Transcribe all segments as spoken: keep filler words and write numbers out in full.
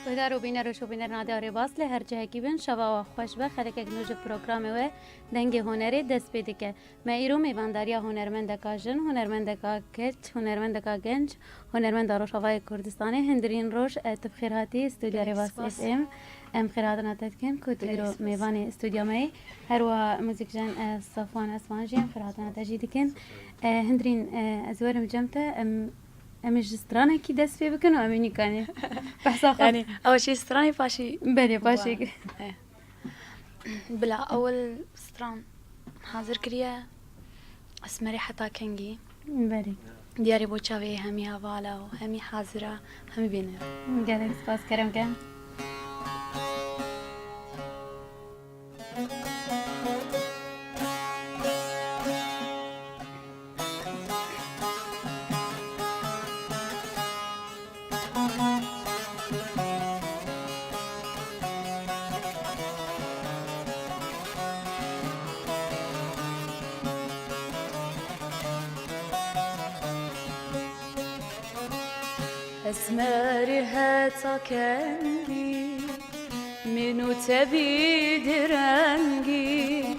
Guhdar û bîner û şopîner Radyo Rêbas li her cihekî bin, şeva we xweş be, xelekek nû ji programê we Dengê Hunerê dest pê dike. Me îro mêvandariya hunermendeka jin, hunermendeka keç, hunermendeka genc, hunermenda Rojavayê Kurdistanê, Hindirîn Roj, e, tu bi xêr hatî stûdya Rêbas F M. Em xêrhatina te dikin ku tu îro mêvanê stûdya me yî. Her wiha muzîkjen, e, Safwan Esman jî em xêrhatina te jî dikin. E, Hindirîn, e, ez werim cem te, em, em ê ji stranekî dest pê bikin û em ê nîkanî behsa xwe. Yanî, ew jî stranê paşî. Belê, paşê. Bila ewil stran hazir kiriye, Esmerê heta kengî. Belê. Diyarê bo çavê hemî heval e û hemî hazir e, hemî bêne. Gelek spas, kerem ke. Esmerî heta kengî, min û te bî di rengî.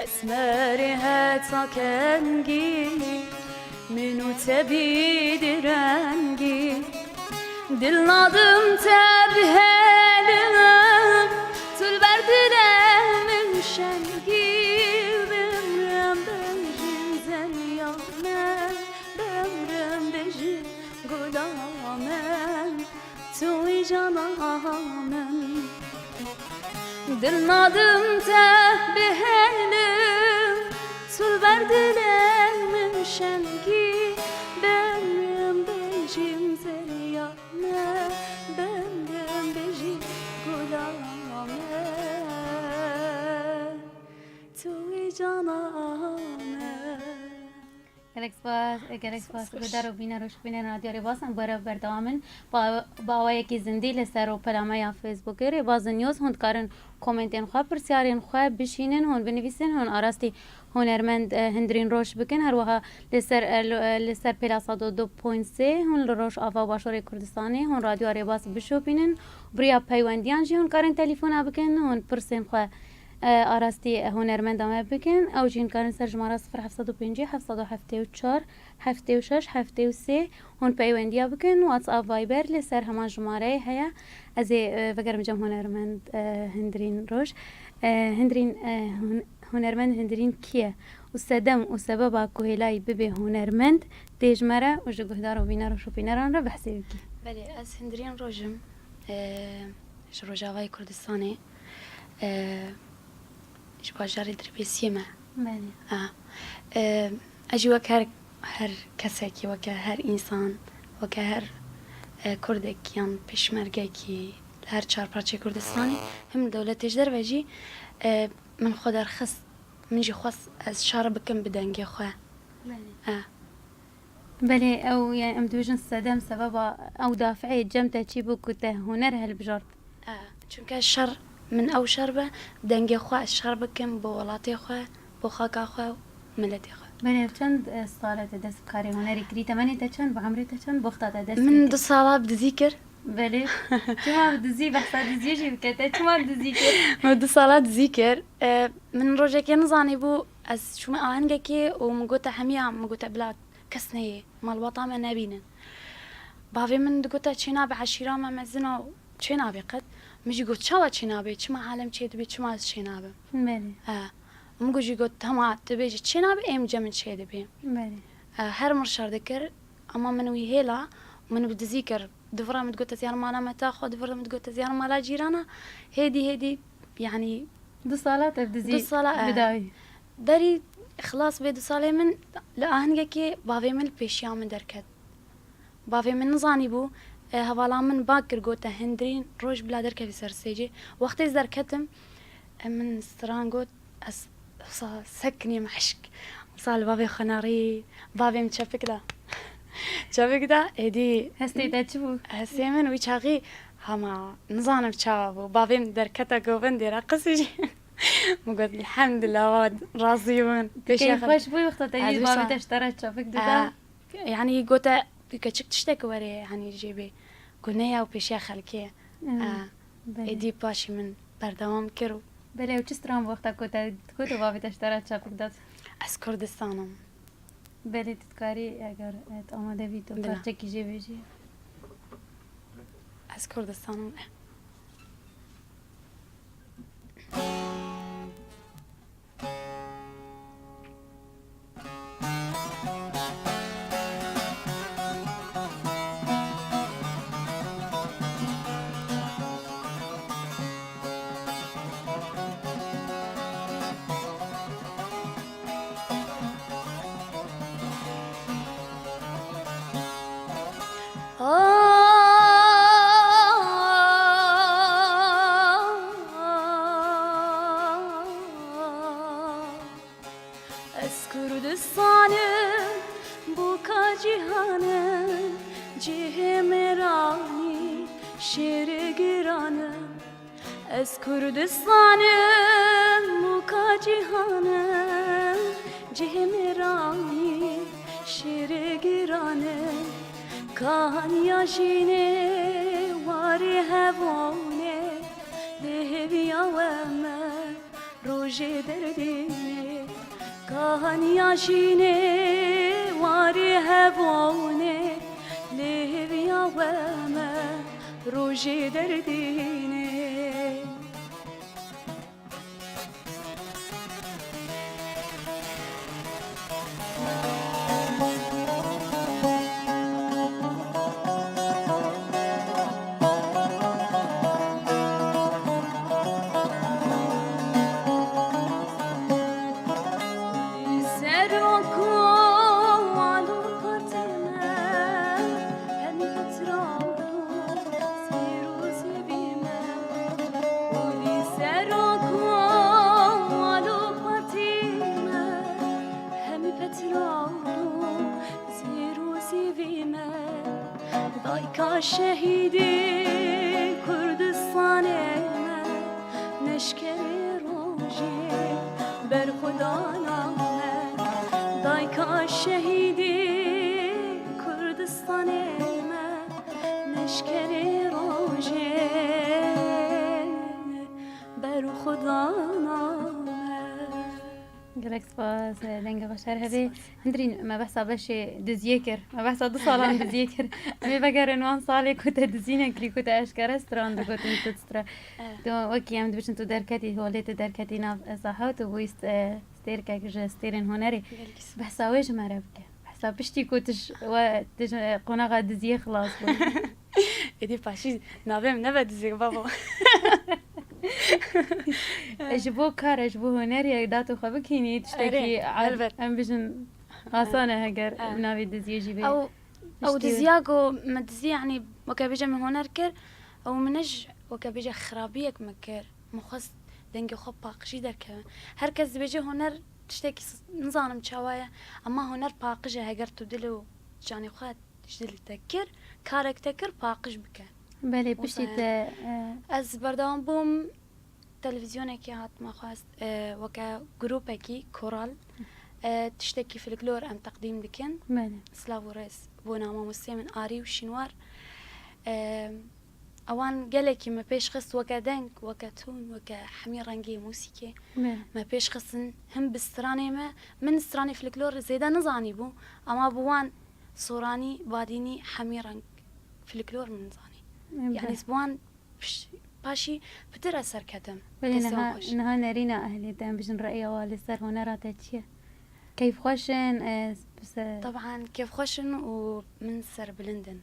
Esmerî heta kengî, min û te bî di rengî. Dil nadim te bihêlim, tu li ber dilê min şengî. Bimrim bejim zeriya me, bimrim bejim gula me, tu wî cana min. Dil nadim te bihêlim, tu li ber dilê min şengî. Bimrim bejim zeriya me, bimrim bejim gula me, tu wî cana me. Gelek spas, gelek spas. Guhdar û bîner û şopîner Radyo Rêbas, em bi we re berdewam in. Bi awayekî zindî li ser rûpela me ya Facebookê, Rêbaz News, hûn dikarin komentên xwe, pirsyarên xwe bişînin, hûn binivîsin, hûn arastî hunermend, e, Hindirîn Roj bikin. Her wiha li ser, e, li, e, li ser pêla sed û du point sê hûn li Rojava û Başûrê Kurdistanê hûn Radyoya Rêbas bişopînin. Bi riya peywendiyan jî hûn karin telefona bikin, hûn pirsên xwe, e, arastî hunermenda me bikin. Ew jî hûn karin ser jimara sifir heft sed û pêncî, heft sed û heftê û çar, heftê û şeş, heftê û sê hûn peywendiya bikin. WhatsApp, Viber li ser heman jimareyê heye. Ez ê, e, vegerim cem hunermend, e, Hindirîn Roj. E, Hindirîn, e, hun-, hunermend Hindirîn kî ye? Û sedem û sebeba ku hêlayî bibe hunermend tê ji me re û ji guhdar û bîner û şopîneran re behsê bikî. Belê, ez Hindirîn Roj im. E, ji Rojavayê Kurdistanê, e, ji bajarê Dirbêsiyê me. Belê. Ha. E, ez jî wek her, her kesekî, weke her însan, weke her, e, kurdek yan pêşmergekî li her çar parçeyê Kurdistanê, him li dewletê ji derve jî, e, min xwe derxist, min jî xwest ez şer bikim bi dengê xwe. Belê. E. Belê, ew, yani, em dibêjin sedem sebeba ew dafi'ê cem te çi bû ku te huner hilbijart? E, çunke şer, min ew şer be, dengê xwe ez şer bikim bo welatê xwe, bo xaka xwe û miletê xwe. Belê, ev çend, e, sal e te dest bi karê hunerê kirî? Temenê te çend, bi emrê te çend, boxta te dest pê kir? Min du sala bi dizî kir. Belê. Çima bi dizî, behsa diziyê jî bike te, çima dizî kir? Min du sala dizî kir. E, min rojekê nizanîbû, ez çûme ahengekê û min gote hemiya, min gote bila kes neyê, malbata me nebînin. Bavê min digote, çênabe, eşîra me mezin a û çênabe qet. Min jî got, çawa çênabe? Çima alem çêdibe, çima ez çênabim? Belê. E, min got jî got, hema tu bêjî çênabe, êm cem min çêdibe. Belê. E, her min şer dikir, ama min wî hêla, min bi dizî kir. Di vir re min digot ez yarim mala meta xwe, di vir re min digot ez yarim mala cîrana. Hêdî hêdî, yanî du sala te bi dizî, du sala, e, bidawî. Derî xilas bê du salê min li ahengekê bavê min li pêşiya min derket. Bavê min nizanîbû, e, hevala min bang kir, gote, Hindirîn, roj bila derkevî ser stêcê. Wextê ez derketim, e, min stran got, ez wisa sekinîm eşk. Wisa li bavê xwe nerî, bavê min çepik da. Çepik da, êdî. Hestê te çi bû? Hestê min wî çaxî, hema nizanim çawa bû. Bavê min derkete govendê re qisî jî. Min got, elhamdulillah, wa razî bûn. Pêşiya xelk. Keyf xweş bû, wexta te yî bavê te ji te re çepik dida? E, yanî gote, tu keçik tiştek were, yanî jê bê. Got, ne ya, û pêşiya xelkê. Ê, belê. Êdî paşî min berdewam kir û Belê, û çi stran wexta ku te, ku tu bavê te ji te re çapik dat? Ez Kurdistan im. Belê, tu dikarî eger, e, tu amade bî, tu Bila. Parçekî jê bêjî. Ez Kurdistan im. Ez Kurdistanim, boka cîhanim, cihê mêranî, şêrê giranim. Ez Kurdistanim, boka cîhanim, cihê mêranî, şêrê giranim. Kahaniya jînê, warê hevonê, lê hêviya we me rojê derdînê. Kahaniya jînê, warê hevonê, lê hêviya we me rojê derdînê. Serok û alo partê me, hemî petrol û zêr û zêvî me. Olî serok û alo partê me, hemî petrol û zêr û zêvî me. Dayka şehîdê Kurdistanê me, neşkerê rojê berxwedana me. Dayka şehîdê Kurdistanê me, neşkerê rojê berxwedana me. Gelek spas, e, dengê xweş her hevê. Spas. Hindrîn, me behsa beşê diziyê kir. Me behsa du salan diziyê kir. Em ê vegerin wan salê ku te dizî nekirî, ku te eşkere stran digotin, tu stra. Evet. Tu wekî em dibêjin tu derketî, holê tu derketî nav, e, saha û tu bûyî st-, e, stêrkek ji stêrên hunerê. Gelek spas. Behsa wê ji me re bike. Behsa piştî ku tu ji, we, tu ji, e, qonaxa diziyê xilas bû. Êdî paşî navê min nebe diziyek babo. Ji bo kar, ji bo hunerê, eger datê xwe bikînî, tiştekî Erê, a-, helbet. Em bijin asan e heger He. Navê diziyê jî bê. Ew, ew Tiştî diziya ku me dizî, yanî, weke bêje min huner kir, ew min ne ji, weke bêje xirabiyek me kir. Min xwest dengê xwe paqijî derkeve. Her kes dibêje huner tiştekî s-, nizanim çawa ye, ema huner paqij e, heger tu dilê û canê xwe ji dilê te kir, karek te kir, paqij bike. Belê, Wisa piştî ye. Te, e, Ez berdewam bûm, televîzyonekê hat me xwest, e, weke grûpekî, koral, e, tiştekî folklor em teqdîm dikin. Belê. Silav û rêz bo mamosteyê min Arî û Şînwar. E, Ewan gelekî me pêş xist weke deng, weke ton, weke hemî rengê mûsîkê. Belê. Me pêş xistin him bi stranê me, min stranê folklor zêde nizanî bû, ama bi wan soranî, badînî hemî reng folklor min zanî. Belê. Yanî bi wan piş-, paşî pitir ez serketim. Belê, Destê wan niha, xweş. Niha nerîna ehlê te, em bijin reya wa li ser honera te çi ye? Keyfxweş in, e, bi se- Taban keyfxweş in û min serbilind in.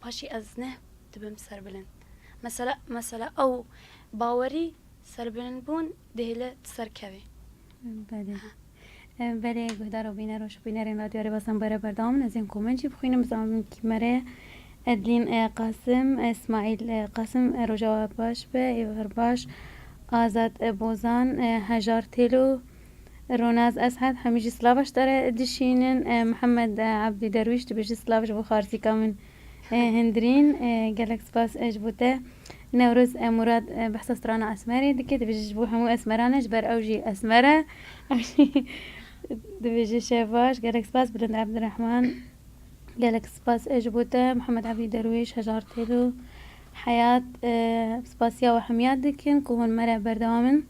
Paşî ez ne dibim serbilind. Mesela, mesela ew bawerî serbilindbûn dihêle serkevê. Belê. Ha. E, belê, guhdar û bîner û şibînerên Radyo Erê Basan bere berdewam in. Ez ên komên jî bixwînim, bizanim kî mere. Edlîn, e, Qasim, e, Îsmaîl, e, Qasim, e, roja we baş be, êvar baş. Azad, e, Bozan, e, Hejar Têlo, Ronaz Eshed, hemî jî silava ji te re dişînin. E, Mihemed, e, Ebdî Derwîş, dibêje silav ji bo xarsîka min, e, Hindirîn. E, gelek spas, e, ji bo te. Newroz, e, Murad, e, behsa strana Esmerê dike, dibêje ji bo hemû esmeran e, ji ber ew jî esmer e. Ew jî dibêje şev baş. Gelek spas, Bilind Ebdirehman. Gelek spas, e, ji bo te. Mihemed Ebdî Derwîş, Hejar Têlo. Heyat, e, spasiya we hemiya dikin ku hûn me re berdewam in.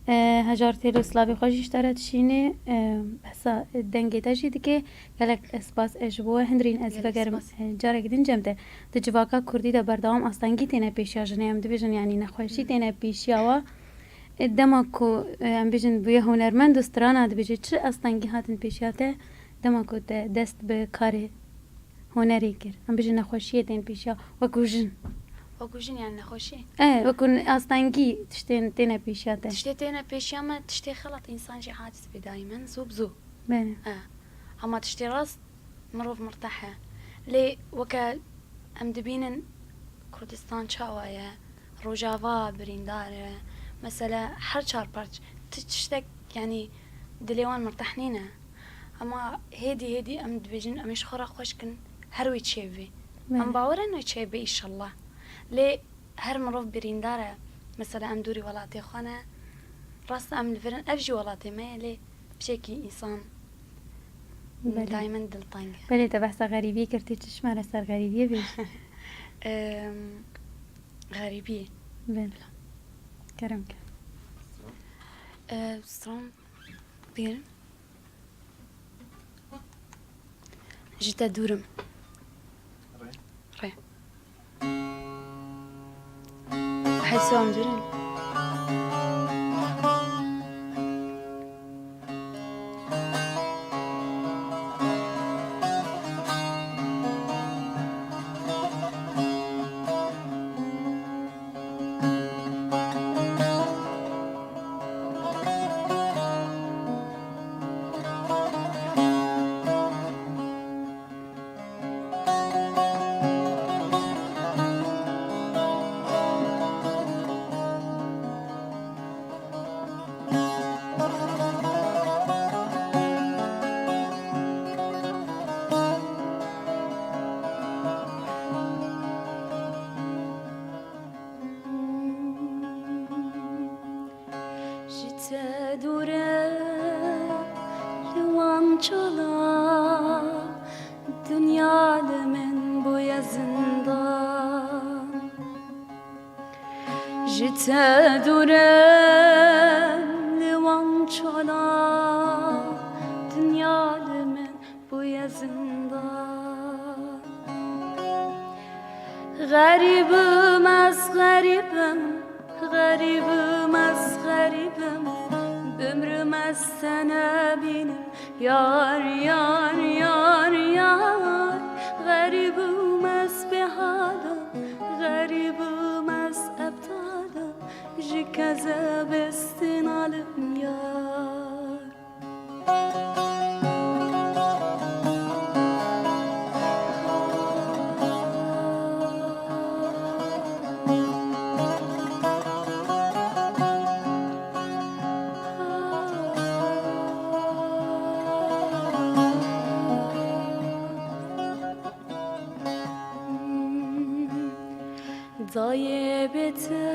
E, hejar têl û silavê xwe jî ji te re dişîne. E, behsa dengê te jî dike. Gelek spas ez ji bo we Hindrîn ez vegerim, e, carek din cem te. Di civaka kurdî de berdewam astengî têne pêşiya jinê, em dibêjin, yanî nexweşî têne pêşiya we. E, dema ku, e, em bêjin bûye hunermend û strana dibêje, çi astengî hatin pêşiya te dema ku te dest bi karê hunerê kir? Em bêjin nexweşiyê tên pêşiya wekû jin. Wekû jin yani nexweşî? E, wekû astengî tiştên têne pêşiya te. Tiştê têne pêşiya me, tiştê xelat însan jî aciz bê daimen, zû bi zû. Belê. E, hema tiştê rast mirov mirteh e. Lê weke em dibînin Kurdistan çawa ye, Rojava birîndar e. Mesela her çar parç ti tiştek, yani dilê wan mirteh nîne. Ama hêdî hêdî em dibêjin, em ê ji xwe re xweş kin, her wê çêbî. Belê. Em bawer in wê çêbî înşallah. Lê her mirov birîndar e. Mesela em dûrî welatê xwe ne. Rast em li vir in, ev jî welatê me ye, lê pişekî însan Belê. Daimen dilteng e. Belê, te behsa xerîbiyê kir, tê çi ji me re ser xerîbiyê bêj? Em, xerîbiyê. Belê. Kerem ke. E, stran bêrim. Ji te dûr im. Rê. Rê. Heyso em dûr in. Ji te dûr e li wan çala, dinya li min bûye zindan. Ji te dûr e li wan çala, dinya li min bûye zindan. Xerîb im ez, xerîb im, xerîb im ez, xerîb im. Bimrim ez te nebînim, yar, yar, yar, yar. Xerîb im ez bêhal im, xerîb im ez ebtal im. Ji kezebê stînal im, yar. Dayê bê te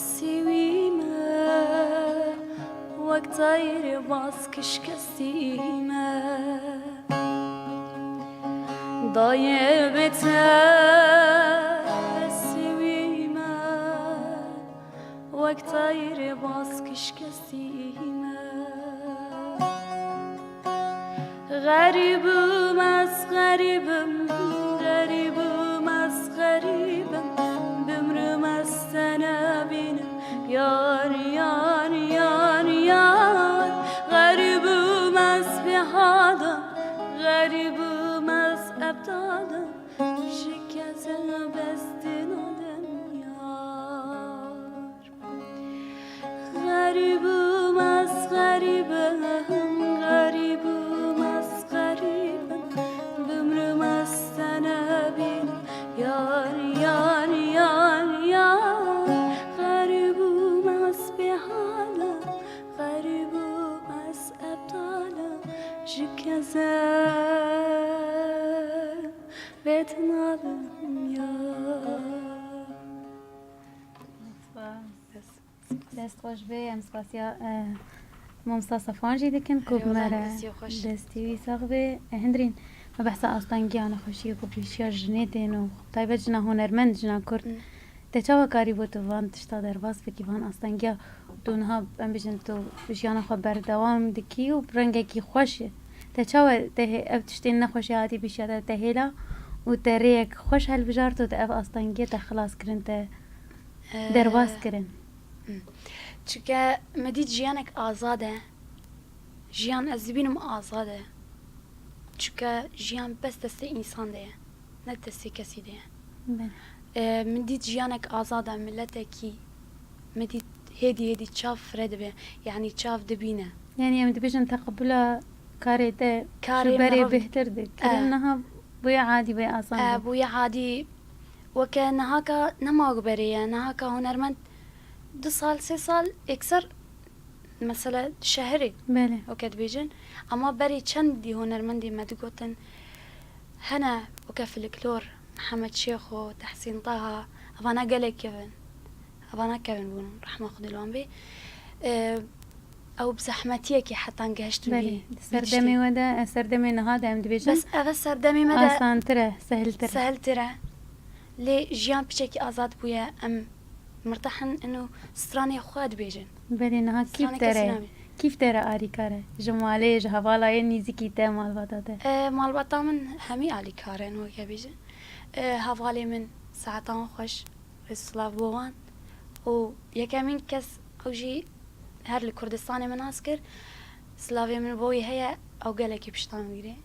sîwî me, wek teyrê baz kişkestî me. Dayê bê te sîwî me, wek teyrê baz kişkestî me. Xerîb im ez, xerîb im, xerîb im ez, xerîb im. Bimrim ez te nebînim, yar, yar, yar, yar. Xerîb im ez bêhal im, xerîb im ez ebtal im. Ji kezebê stînal im, yar. Xerîb im ez, xerîb im, xerîb im ez, xerîb im. Bimrim ez te nebînim, yar, yar, yar, yar. Xerîb im ez bêhal im, xerîb im ez ebtal im. Ji kezebê stînal im, yar. Dest xweş be, em spasiya, e, mamosta Safwan jî dikin ku bi me re destî wî sax be. E, Hindrîn, Me behsa astengiya nexweşiyê ku pêşiya jinê tên û taybet jina hunermend, jina Kurd. Hmm. Te çawa karîbû tu van tişta derbas bikî, van astengiya? Tu niha, em bijin, tu jiyana xwe berdewam dikî û bi rengekî xweş e. Te çawa te hê-, ev tiştên nexweşê hatî pêşiya te, te hêla û te rêyek xweş helbijart û te ev astengiyê te xilas kirin, te Ee, derbas kirin? Hmm. Çunke me dît jiyanek azad e. Jiyan, ez dibînim, azad e. Çunke jiyan bes destê însan de ye, ne destê kesî de ye. Belê. Ee, min dît jiyanek azad e, miletekî, min dît hêdî hêdî çav fire dibe, yanî çav dibîne. Yanî em dibêjin teqebula karê te Karê ji berê me bêhtir dikirin, Eh. niha bûye adî, bûye asan. Eh, bûye adî. Weke nihaka nema wek berê ye. Nihaka hunermend du sal, sê sal êkser, mesela, şehirê. Belê. Weke dibêjin. Ama berê çendî hunermendê me digotin, hene weke filiklor, Mihemed Şêxo, Tehsîn Taha, evana gelek kevin. Evana kevin bûn, rehma Xwedê li wan bê. Ee, ew bi zehmetiyekê hetan gehiştin Belê, vî, di vî serdemê tiştê. we de, e, serdemê niha de em dibêjin. Bes eve serdemê me de Asantir e, sehiltir e. sehiltir e. Lê jiyan piçekî azad bûye, em mirtah in û stranê xwe dibêjin. Belê, niha kîf Stranê te re, kesî nabê. kîf te re alîkar e. Ji malê, ji hevalayê nîzikî te, malbata te. E, malbata min hemî alîkar in, weke bêjin. E, hevalê min, saetan xweş. Rêz û silav bo wan. Û yekemîn kes, ew jî her li Kurdistanê min nas kir. Silavê min bo wî heye, ew gelekî pişta min digire.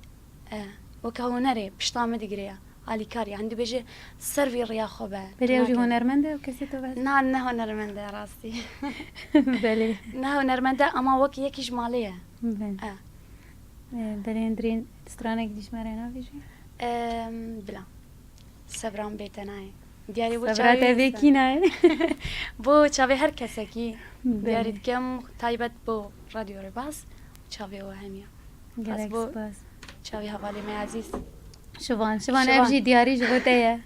E, weke hunerê pişta min digire ya. Alîkar, yanî dibêje ser vî riya xwe be. Belê ew jî Tuna ke- hunermend e, ew kesê tu behs Na, ne hunermend e rastî. Belê. Ne hunermend e, ama wek yekî ji malê ye. Belê. E. E, belê Endrîn, stranek dî ji me re nabêjî? Em, bila. Sebra min bê te nayê. Diyarê bo Sebra çavê te bê kî nayê? Bo çavê her kesekî. Belê. Diyarî dikim taybet bo Radyo Rêbaz û çavê we hemiya. Gelek spas. Xas bo çavê hevalê me ezîz. Şivan, Şivan, ev Şivan. jî diyarî ji bo te ye.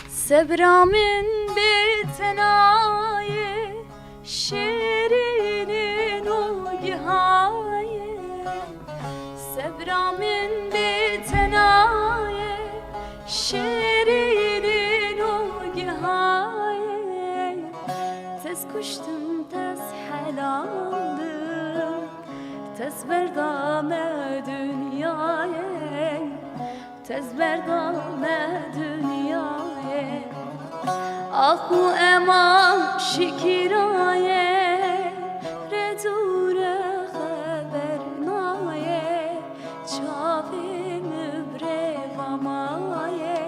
Sebra min bê te nayê, şêrînê nûgihayê. Sebra min bê te nayê, şêrînê nûgihayê. Tez kuştim, tez helaldim, tez berda me dinyayê. Tez berda me dinyayê. Ax û eman şikirayê, rê dûre xeber nayê, çavê min bi rê ve mayê.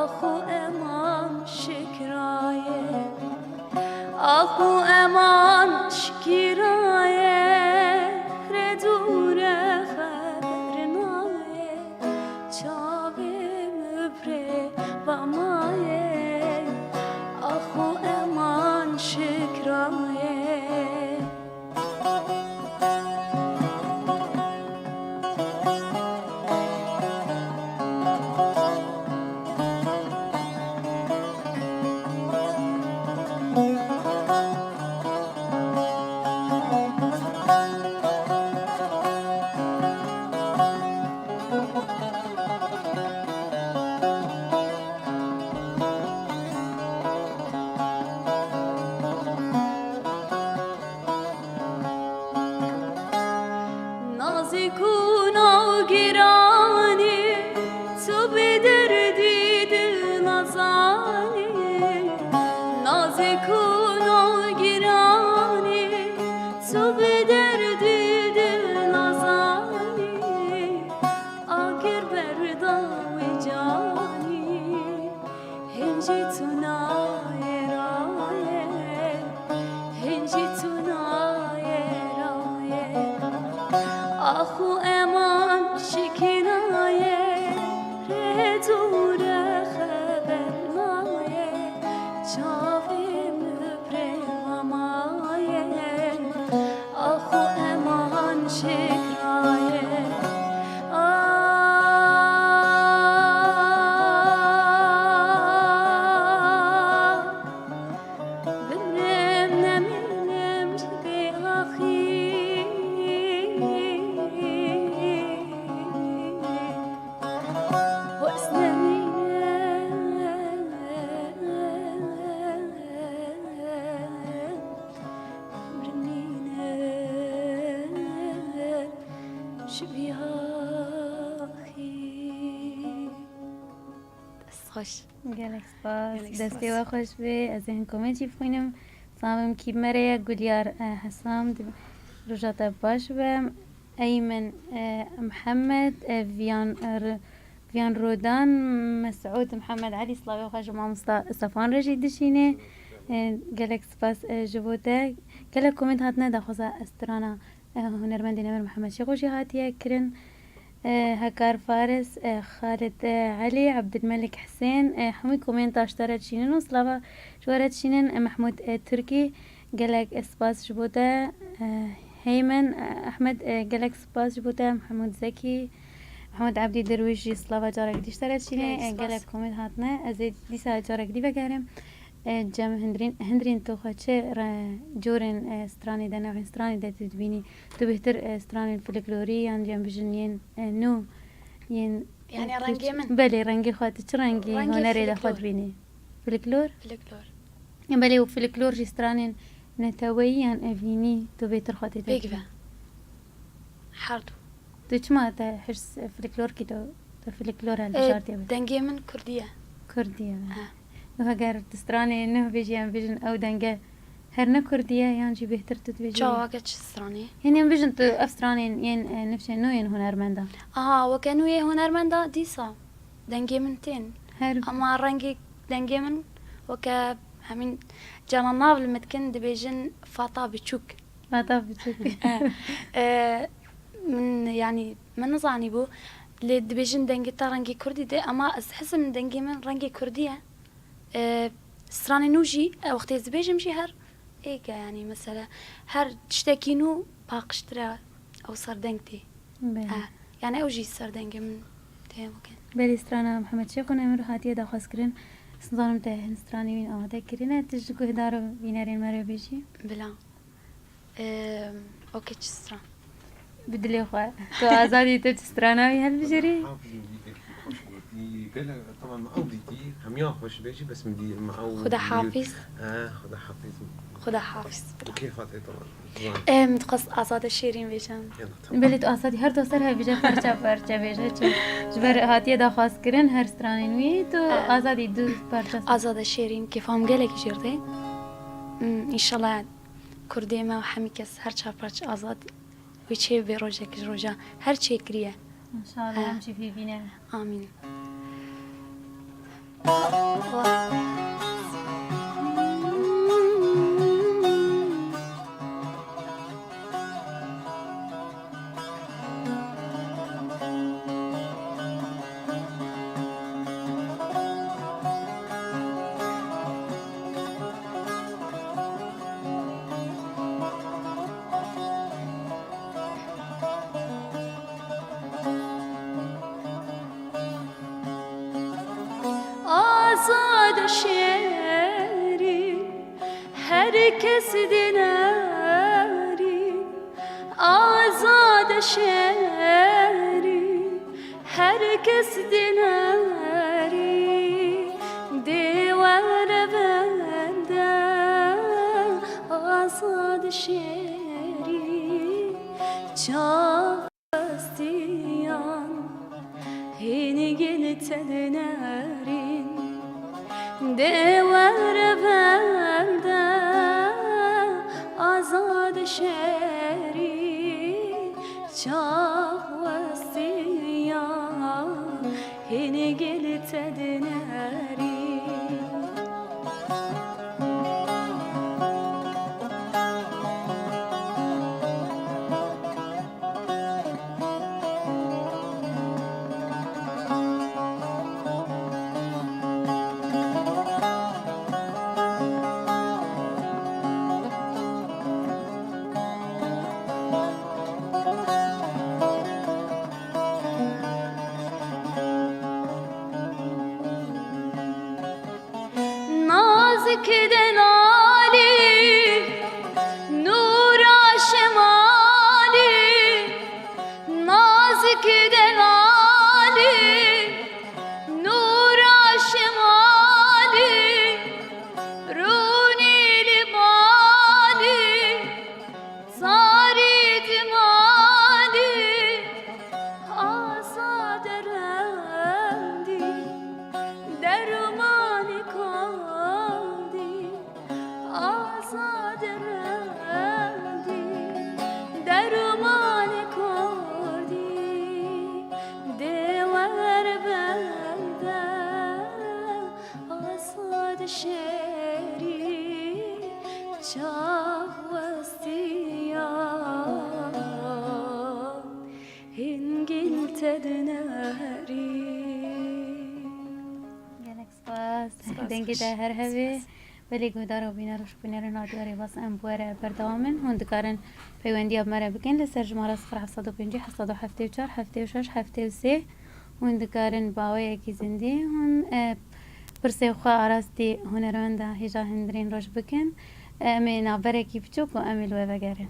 Ax û eman şikirayê. Ax û eman şikirayê, rê dûre xeber nayê, çavê min bi rê ve mayê. Ax û eman şikirayê. Nazik û navgiranî, tu bi derdî dil nazanî. Nazik û navgiranî, tu bi derdî dil nazanî. Agir berda wî canî. Hincî tu nayê rayê, hincî tu nayê rayê. Ax û eman şikirayê, rê dûre xeber nayê, çavê min bi rê ve mayê. Ax û eman şikirayê. Ah, bimrim nemînim ji vê axî. Ji bî axî. Dest xweş. Gelek spas. Gelek spas. Destê we xweş be. Ez ê hin komêt jî bixwînim. Silavim kî me re ye? Gulyar, e, Hesam. Di-, roja te baş be. Eymen, e, Mihemed, e, Viyan, e, R-, Viyan Rodan, Mesûd Mihemed Elî, silavê xwe ji mamosta Stefan re jî dişîne. E, gelek spas, e, ji bo te. Gelek komêt hatine daxwaza strana, e, hunermendê Nemir Mihemed Şêxo jî hatiye kirin. E, Hekar Faris, e, Xalid, e, Elî, Ebdilmelik Hisên, e, hemû komênta ji te re dişînin û silava ji we re dişînin, e, Mehmûd, e, Tirkî, gelek, e, spas ji bo te, e, Heymen, e, Ehmed, e, gelek spas ji bo te, Mehmûd Zekî, Mehmûd Ebdî Dirwîş jî silava carek dî ji te re dişîne, gelek, e, spas. Gelek komênt hatine, ez ê dîsa carek dî vegerim. E, Cem Hindirîn, Hindirîn tu xwe çi re-, corên, e, stranê de, newên stranê de tu dibînî? Tu bêhtir, e, stranên folklorî yan cem bijin yên, e, nû, yên, e, Yani tu rengê çi-, min? Belê, rengê xwe, tu çi rengî Rengê hunerê de xwe folklor. Dibînî? Folklor? Folklor. Belê, û folklor jî stranên neteweyî yan evînî tu bêhtir xwe tê de Pêk dibînî? Ve. Her du. Tu çima te hirs folklor kî tu, tu folklor E, hilbijartiye bî? Dengê min kurdî ye. Kurdî ye. He. Tu heger tu stranê nuh bêjî, em bêjin ew denge her ne kurdî ye, yan jî bêhtir tu dibêjî? Çawa ke çi stranê? Hîn em bêjin tu ev stranên yên, e, nifşên nû yên hunermenda. Aha, weke nû yê hunermenda dîsa dengê min tên. Her Ama rengê dengê min weke hemîn canan nav li min dikin, dibêjin Fata Biçûk. Fata Biçûk. E, e, min, yanî, min nizanîbû, lê dibêjin dengê te rengê kurdî de, ama ez hizim dengê min rengê kurdî ye. E, stranê nû jî, e, wextê ez dibêjim jî her êk e, yanî, mesela, her tiştekî nû paqijtir e, ew serdeng tê. Belê. E, yanî ew jî serdengê min tê weke. Belê, strana Mihemed Şêxo Nemir hatiye daxwazkirin. Ez nizanim te hin stranê wî amade kirine, tu ji guhdar û bînerên me re bêjî. Bila. Eee, okey, çi stran? Bi dilê xwe. Tu azadî, tu çi strana wî hilbijêrî? Hafizî wî gelek xweş gotî. Gelek, tamam, ew dîtî, hemiya xweş bêjî, bes min dî, me ew Xuda dî-, hafiz. Eh, Xuda hafiz. Xuda hafiz. Bi kêfa tê, tamam. Zan. Em, dixwest Azade Şêrîn bêjim. Yalla, tamam. Belê, tu azadî her du ser hevbêje, parça parça bêje, çi ji ber hatiye daxwazkirin her stranên wî, tu Eh. azadî du parça. Azade Şêrîn, kêfa min gelekî jêr tê. Hmm, înşallah Kurdê me û hemî kes her çar parça azad wê çê bê rojek ji roja her çêkirî ye. Înşallah He. em jî vî bîne. Amîn. Azad şêrî, her kes dinerî, azad şêrî, her kes dinerî, dê were vende azad şêrî, çastiyan hîn gel te dinerîn. Dê were vende azad şêrî, çax westiya hîn gel te dinerî. Nazik delalî, nûra şemalî, nazik delalî, nûra şemalî, rûnî li malî, zarî dimalî, Şêrî çaxwestiya hingil te dinerî. Gelek spas. Spas, dengê te her hevê. Belê guhdar û bîner û şopînerên Radyo Rêbaz, em bi we re berdewam in. Hûn dikarin peywendiya bi me re bikin li ser jimara sifir heft sed û pêncî, heft sed û heftê û çar, heftê û şeş, heftê û sê. Hûn dikarin bi awayekî zindî hûn, e, pirsê xwe arastî hunermenda hêja Hindrîn Roj bikin. Em ê navberekî biçûk û em ê li we vegerin.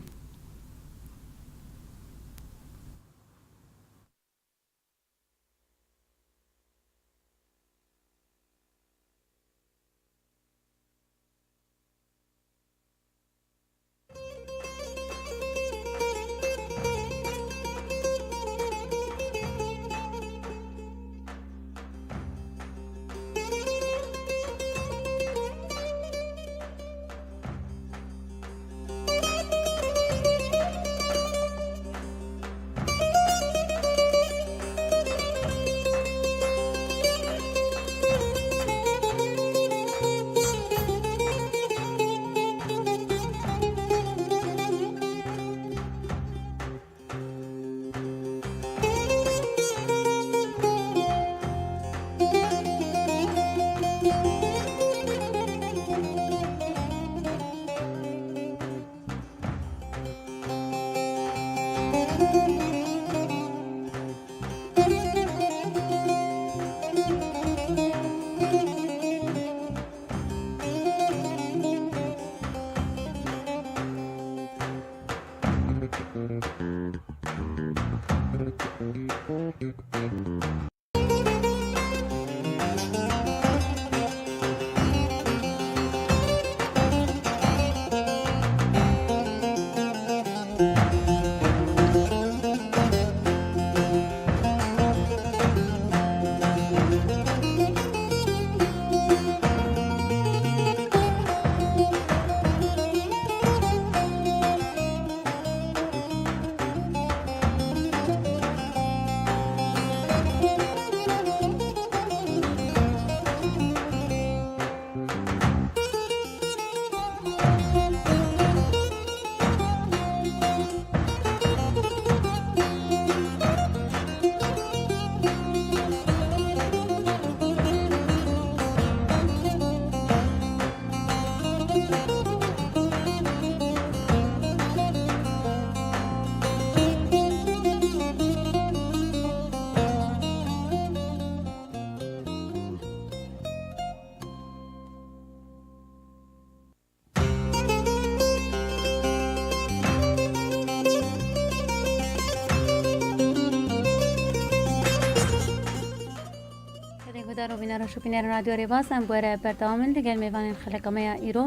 Gelek guhdar û bîner û şopînerên Radyo Rêbaz, em bi we re berdewam in. Li gel mêvanên xeleka me ya îro,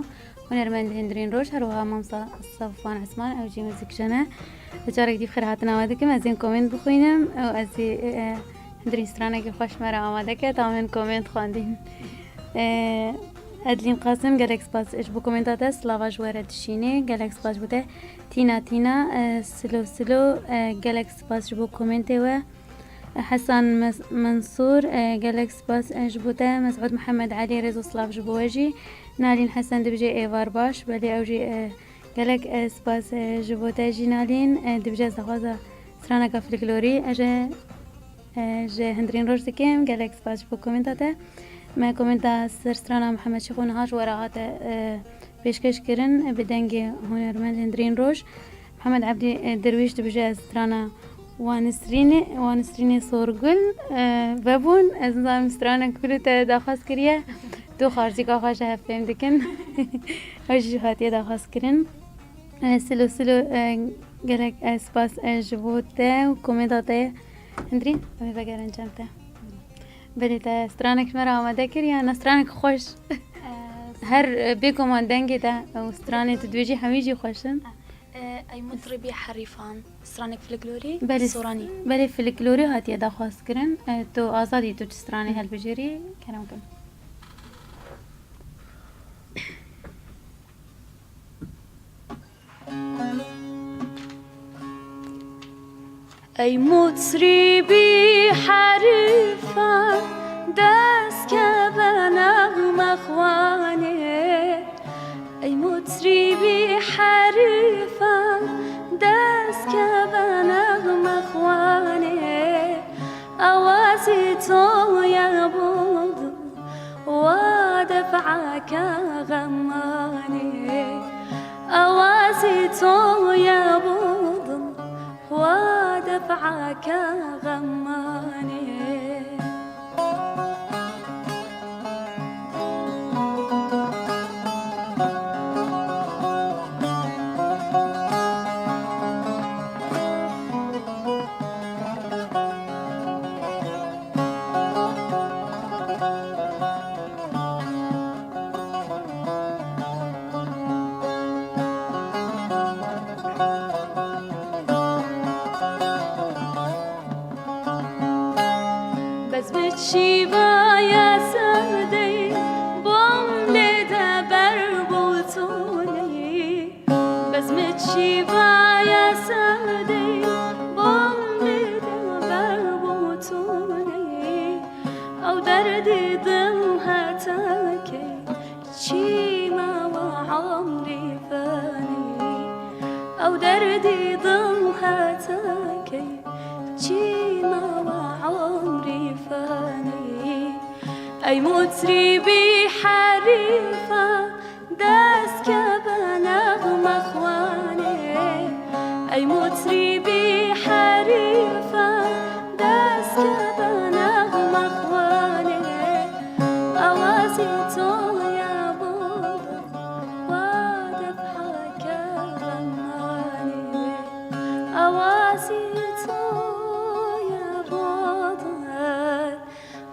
hunermend Hindrîn Roj, her wiha Mamsa Safwan Esman, ew jî muzîkjen e. Carek dî bi xêr hatina we dikim, ez ên komênt bixwînim û ez ê, e, Hindrîn stranekî xweş me re amade ke, tamên komênt xwendîn. E, Edlîn Qasim, gelek spas ji bo komênta te, silava ji we re dişînê, gelek spas ji bo te. Tîna Tîna, e, Silo Silo, e, gelek spas ji bo komêntê we. Hesan Mes-, Mensûr, e, gelek spas, e, ji bo te. Mesûd Mihemed Elî, rêz û silav ji bo we jî. Nalîn Hesen dibêje êvar baş, belê ew jî, e, gelek, e, spas, e, ji bo te jî Nalîn. E, dibêje ez daxwaza straneka filiklorî, ez ê, e, ji Hindrîn Roj dikim. Gelek spas ji bo komenta te. Me komenta ser strana Mihemed Şêxo niha ji we re hate, e, pêşkeş kirin, e, bi dengê hunermend Hindrîn Roj. Mihemed Ebdî, e, Dirwîş dibêje ez strana Wa Nisrînê, Wa Nisrînê Sorgul, e, vebûn. Ez nizanim stranek ku li te daxwaz kiriye. Tu xarzîka xwe ji hev fêm dikin. Ew jî hatiye daxwaz kirin. E, Silo Silo, e, gelek, e, spas, e, ji bo te û komênta te. Hindrîn, em ê vegerin cem te. Belê te stranek ji me re amade kir ya ne stranek xweş? E, Her, e, bêguman dengê te û stranê tu dibêjî hemî jî xweş in. E, Ey mutribî herîfan, stranek filiklorî, Belê, soranî. Belê filiklorî hatiye daxwaz kirin. E, tu azadî tu çi stranê helbijêrî, kerem kin. Ey mutribî herîfan, dest keve nexme xwe. Ey mutrîbî herîfa, dest keve nexme xwanê, awazî to ye bo dil, wa def'eke xemanê. Awazî to ye bo dil, wa def'eke xemanê. Bezmê çîvaya sewdeyê, bom lê de ber bo to neyê. Bezmê çîvaya sewdeyê, bom lê de ber bo to neyê. Ew derdê dil heta key, çima wa emrî fanî. Ew derdê dil heta key, çima wa emrî fanî. Ey mutrîbî herîfa, dest keve nexme xwanê. Ey mutrîbî herîfa, dest keve nexme xwanê. Awazî to ye bo dil, wa def'eke xemanê. Awazî to ye bo dil,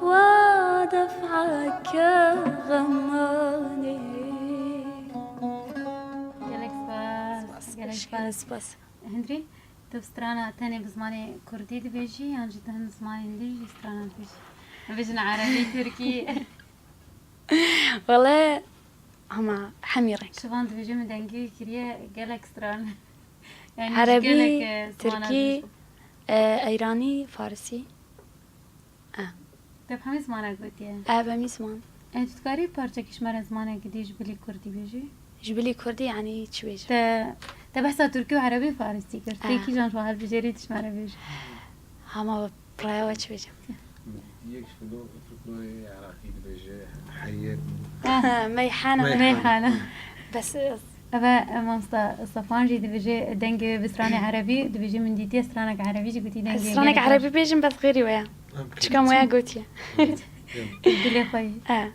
wa def'eke xemanê. Gelek spas. Spas, gelek spas. Spas. Hindrî, tu strana tenê bi zimanê kurdî dibêjî, yan jî tu hin zimanên din jî strana dibêjî? Bêjin erebî, tirkî. Wele, hema hemî reng. Şivan dibêje min dengê wî kiriye gelek stran. Yani Erebî, gelek, e, zimana tirkî, dibêje. E, eyranî, farisî. E. Te bi hemî zimanek gotiye? E, bi hemî ziman. E, tu dikarî parçekî ji me re zimanekî dî ji bilî kurdî bêjî? Ji bilî kurdî, yani çi bêjim? Te, te behsa tirkî û erebî û farisî kir. E. Tê kîjan ji wan hilbijêrî tu ji me re bêjî? Hema bi piraya we çi bêjim? Yek ji filo-, folklorê Iraqî dibêje heyet. Ah. Meyhana. Meyhana. Meyhana. Bes, e, Eve, e, mamosta Safan jî dibêje dengê wê bi stranê erebî, dibêje min dîtiye stranek erebî jî gotî dengê. Ez stranek erebî bêjim, bes xêrî we ye. Em Çika me ya gotiye. Em. Dilê xwe yî. E.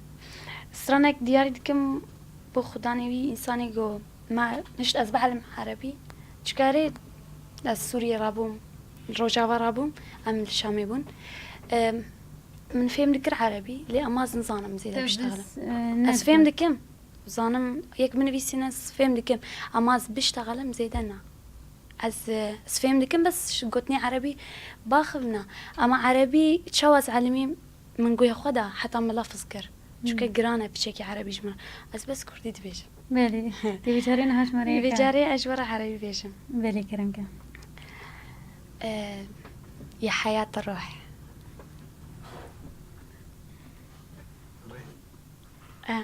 Stranek diyarî dikim bo xudanê wî, însanê go me nişt ez bihelim erebî. Çikarê ez Sûriyê rabûm, Rojava rabûm, em li Şamê bûn. E, min fêm dikir erebî, lê ama ez nizanim zêde biştexelim. Te biz, e, ne Ez fêm dikim. Zanim, yek binivîsîne, ez fêm dikim. Ama ez biştexelim zêde na. Ez, e, ez fêm dikim, bes ji gotinê erebî baxivna. Ama erebî çawa ez elimî min guhê xwe da, heta min lafz kir. Çunke Hmm. giran e piçekî erebî ji min. Ez bes kurdî dibêjim. Belê. Tê vê carê niha ji me re yek e. Vê carê ez ji we re erebî bêjim. Belê, kerem ke. E, ya heyat ruh. E.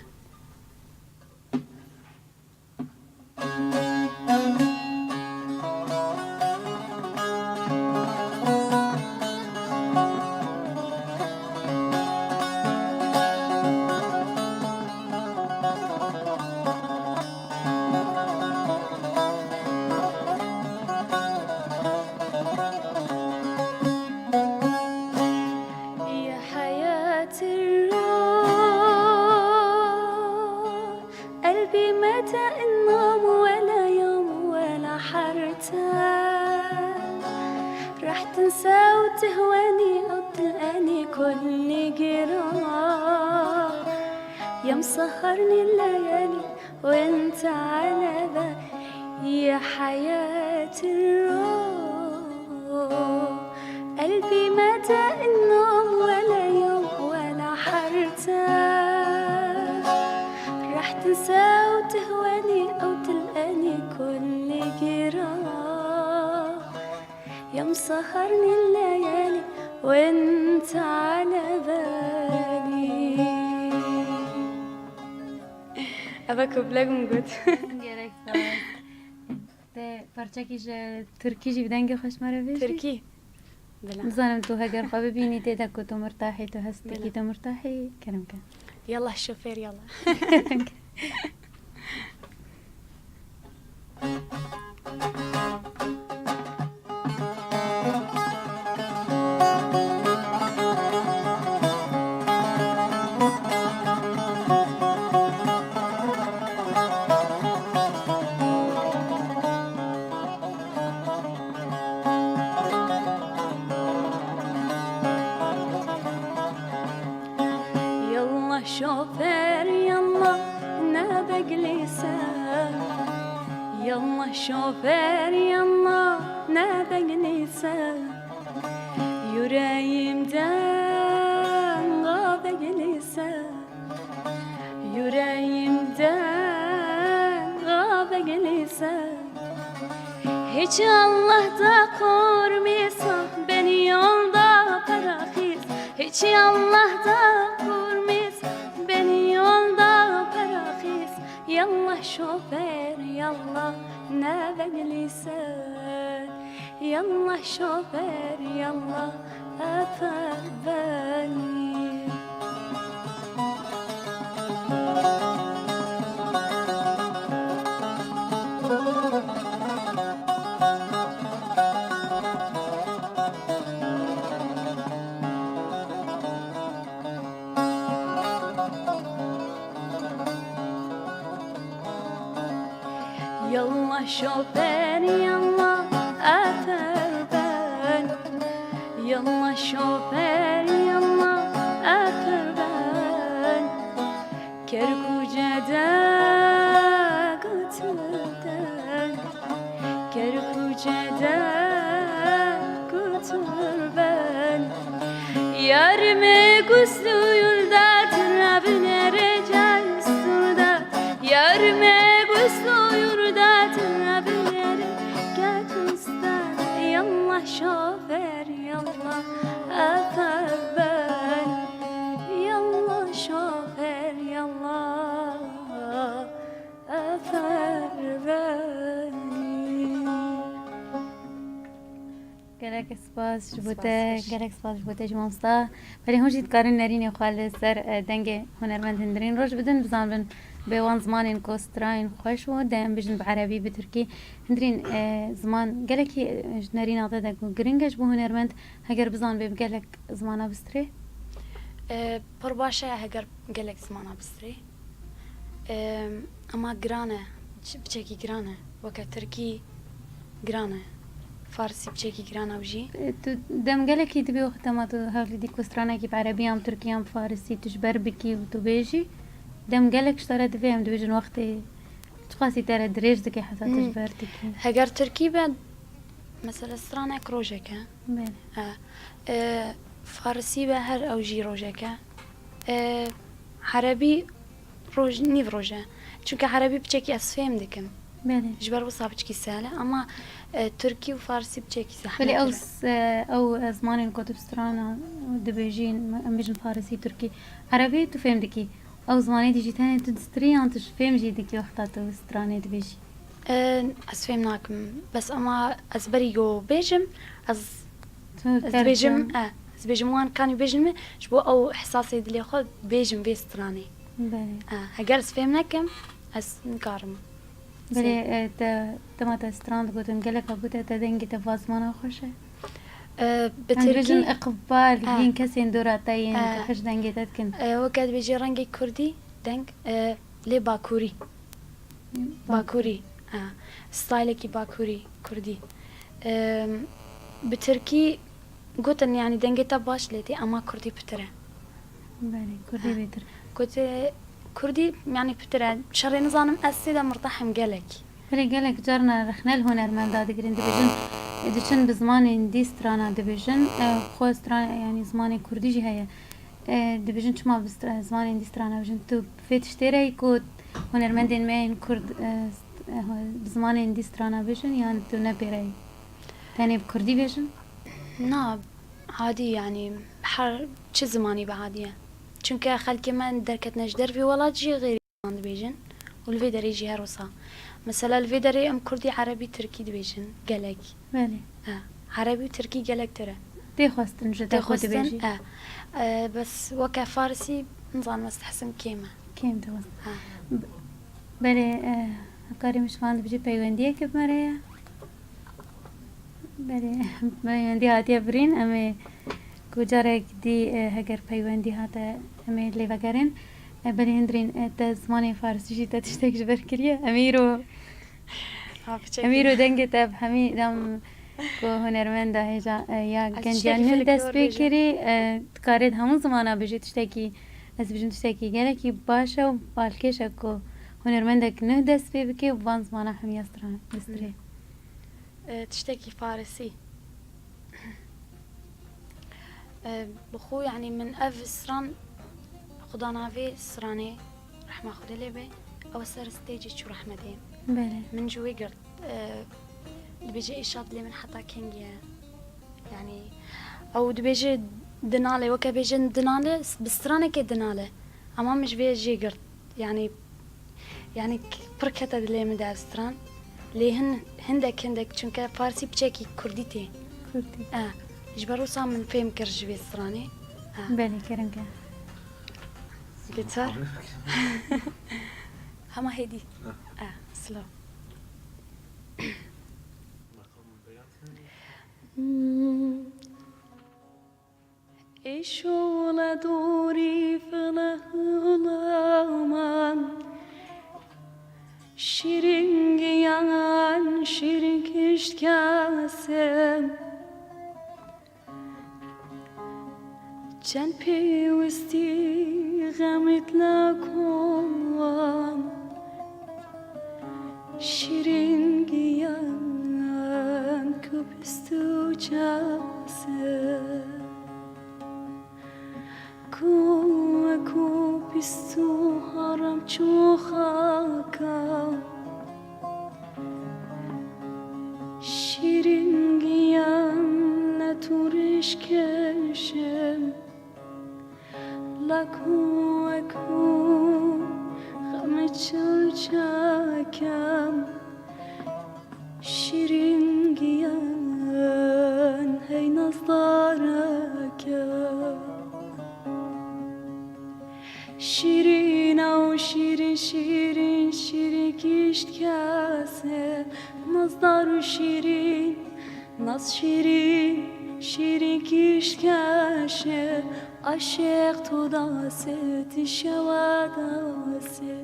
Ya heyat ruh, قلبي متى النوم ولا يوم ولا حرتان. راح تنسى وتهواني أو تلقاني كل جراح. يا مسهرني الليالي وانت على بالي يا حياة الروح. قلبي ما داق النوم ولا يوم ولا حرتاح. راح تنسى وتهواني أو تلقاني كل جراح. يا مسهرني الليالي وانت على بالي. Eva kublek min got. Gerek sağ ol. Te parçekî ji Tirkî jî bi dengê xweş me re bêjî? Tirkî. Bila. Nizanim tu heger xwe bibînî tê de ku tu murtahî, tu hestikî, Bila. Tu murtahî, kerem ke. Yallah şoför yallah. Yallah şoför yallah, ne bekleysen? Yallah şoför yallah, ne bekleysen? Yüreğimden bekleysen, yüreğimden bekleysen. Hiç Allah da korkmasa, beni yolda bırakıp. Hiç Allah da korkmasa, beni yolda bırakıp. Yallah şoför yallah, ne bekleysen? Yallah şoför yallah, öper beni. Yallah şoför yallah, öper beni. Yallah şoför yallah, öper beni. Kerkuca'da götür beni. Kerkuca'da götür beni. Yarime güçlü yolda, trabinere can üstünde. Yarime güçlü yolda, trabinere can üstünde. Yallah şoför yallah, öper beni. Yallah şoför yallah, öper beni. Gelek spas ji bo te, Spas, gelek spas ji bo te ji mamosta. Belê hûn jî dikarin nerînê xwe li ser, e, dengê hunermend Hindirîn Roj bidin, bizanibin bi wan zimanên ku stranên xweş û de em bijin bi erebî, bi tirkî. Hindirîn, e, ziman gelekî, e, ji nerîna te de ku giring e ji bo hunermend, heger bizanibe bi gelek zimana bistirê? E, pir baş e heger gelek zimana bistirê. Em, ema giran e, çi-, piçekî giran e. Weke tirkî giran e. Farsî piçekî giran e jî. E, tu dem gelekî dibê wexta ma tu hewlî dî ku stranekî bi erebî yan bi tirkî yan bi farisî tu ji ber bikî û tu bêjî, dem gelek ji te re divê em dibêjin wextê çiqasî te re dirêj dike heta tu Hmm. ji ber dikî. Heger tirkî be, mesela stranek rojek e. Belê. E, e, farisî be her ew jî rojek e. E, erebî roj, nîv roj e. Çunke erebî piçekî ez fêm dikim. Belê. Ji ber wisa piçkî sehel e, ama, e, tirkî û farisî piçekî zehmet Belê, ew e. s-, e, ew, e, zimanên ku tu bi strana dibêjî, em bêjin farisî, tirkî, erebî tu fêm dikî. Ew zimanê dî jî tenê tu distirî yan tu ji fêm jî dikî wexta tu stranê dibêjî? E, ez fêm nakim. Bes ama ez berî yo bêjim, ez, Tu ez dibêjim, kerdim. e, ez dibêjim wan kanî bêjin min, ji bo ew hesasê dilê xwe bêjim vê stranê. Belê. E, heger ez fêm nekim, ez nikarim. Belê, Sê- e, te, dema te stran digotin, gelek a gote te dengê te va zimana xweş e? E, bi Em dibêjin tirkî, iqbal, e, yên kesên dora te yên E. ku hej dengê te dikin. E, weke dibêjî rengê kurdî, deng, e, lê bakurî. Bakurî. Bakurî. Ha. Stylekî bakurî, kurdî. Em, bi tirkî gotin, yanî dengê te baş lê tê, ama kurdî pitir e. Belê, kurdî Ha. bêtir. Gote kurdî, yanî pitir e. Şerê nizanim ez sê de mirtahim gelek. Belê, gelek carna rexne li hunermenda digirin, dibêjin, e, diçin bi zimanên dî strana dibêjin. E, xwe stran, yanî zimanê kurdî jî heye. E, dibêjin çima bi stra-, zimanên dî strana bêjin? Tu bi vê tiştê re yî ku hunermendên me yên kurd, e, st-, e, bi zimanên dî strana bêjin, yan tu ne pê re yî? Tenê bi kurdî bêjin? Na, hadî, yanî her çi zimanî bi hadî ye. Çunke xelkê me derketine ji dervî welat jî xêrî ziman dibêjin. Û li vê derê jî her wisa. Mesela li vê derê em kurdî, erebî, tirkî dibêjin gelek. Belê. E, erebî û tirkî gelek tire. Tê xwestin ji te ku Tê xwestin, dibêjî. e. E, bes weke farisî, nizanim, ez dihsim kêm e. Kêm diwin. Ha. Belê, e, hevkarê min ji van dibêje peywendiyeke bi me re ye. Belê, peywendî hatiye birîn, em ê ku carek dî, e, heger peywendî hate, em ê lê vegerin. E, belê Hindrîn, e, te zimanê farisî jî te tiştek ji ber kiriye. Em ê îro, Ha, piçekî. em ê îro dengê te bi hemî dem ku hunermenda hêja, e, ya Ez gendiya tiştekî nû dest folklor pê bêjim. kirî, e, dikarê di hemû zimana bêjê tiştekî, ez dibêjim tiştekî gelekî baş e û balkêş e ku hunermendek nû dest pê bike û van zimana hemiya stran, bistirê. E, tiştekî farisî. E, bi xwe, yanî min ev stran, xuda navê stranê, rehma Xwedê lê be, ew ser stêcê çû rehmetê. Belê. Min ji wê girt. E, dibêje êşa dilê min heta kengî ye. Yanî ew dibêje dinale, weke bêjin dinale, bi stranekê dinale. Ama min ji vê jê girt. Yanî, yanî k-, pir kete dilê min de ev stran. Lê hin, hindek hindek, çunke farsî piçekî kurdî tê. Kurdî. E, ji ber wisa min fêm kir ji vê stranê. E. Belê, kerem ke. Gitar. Hema hêdî. E, slow. Hmm. Eşola dûrî felehlaman, şirin giyan, şirin kişt kesem. Çend pêwistî xemit la kowan. Şirin giyan ku pist û çase, ku, ku pist û haram çû xaka. Şirin giyan ne tu rêşkeşim. Laku eku xemê çil çekem. Şîrîn giyan hey nazdareke. Şîrîn ew şîrîn, şîrîn, şîrîn kişt kese. Nazdar û şîrîn, naz şîrîn, şîrîn kişt keşe. Aşiq tu dase, ti şewa dase.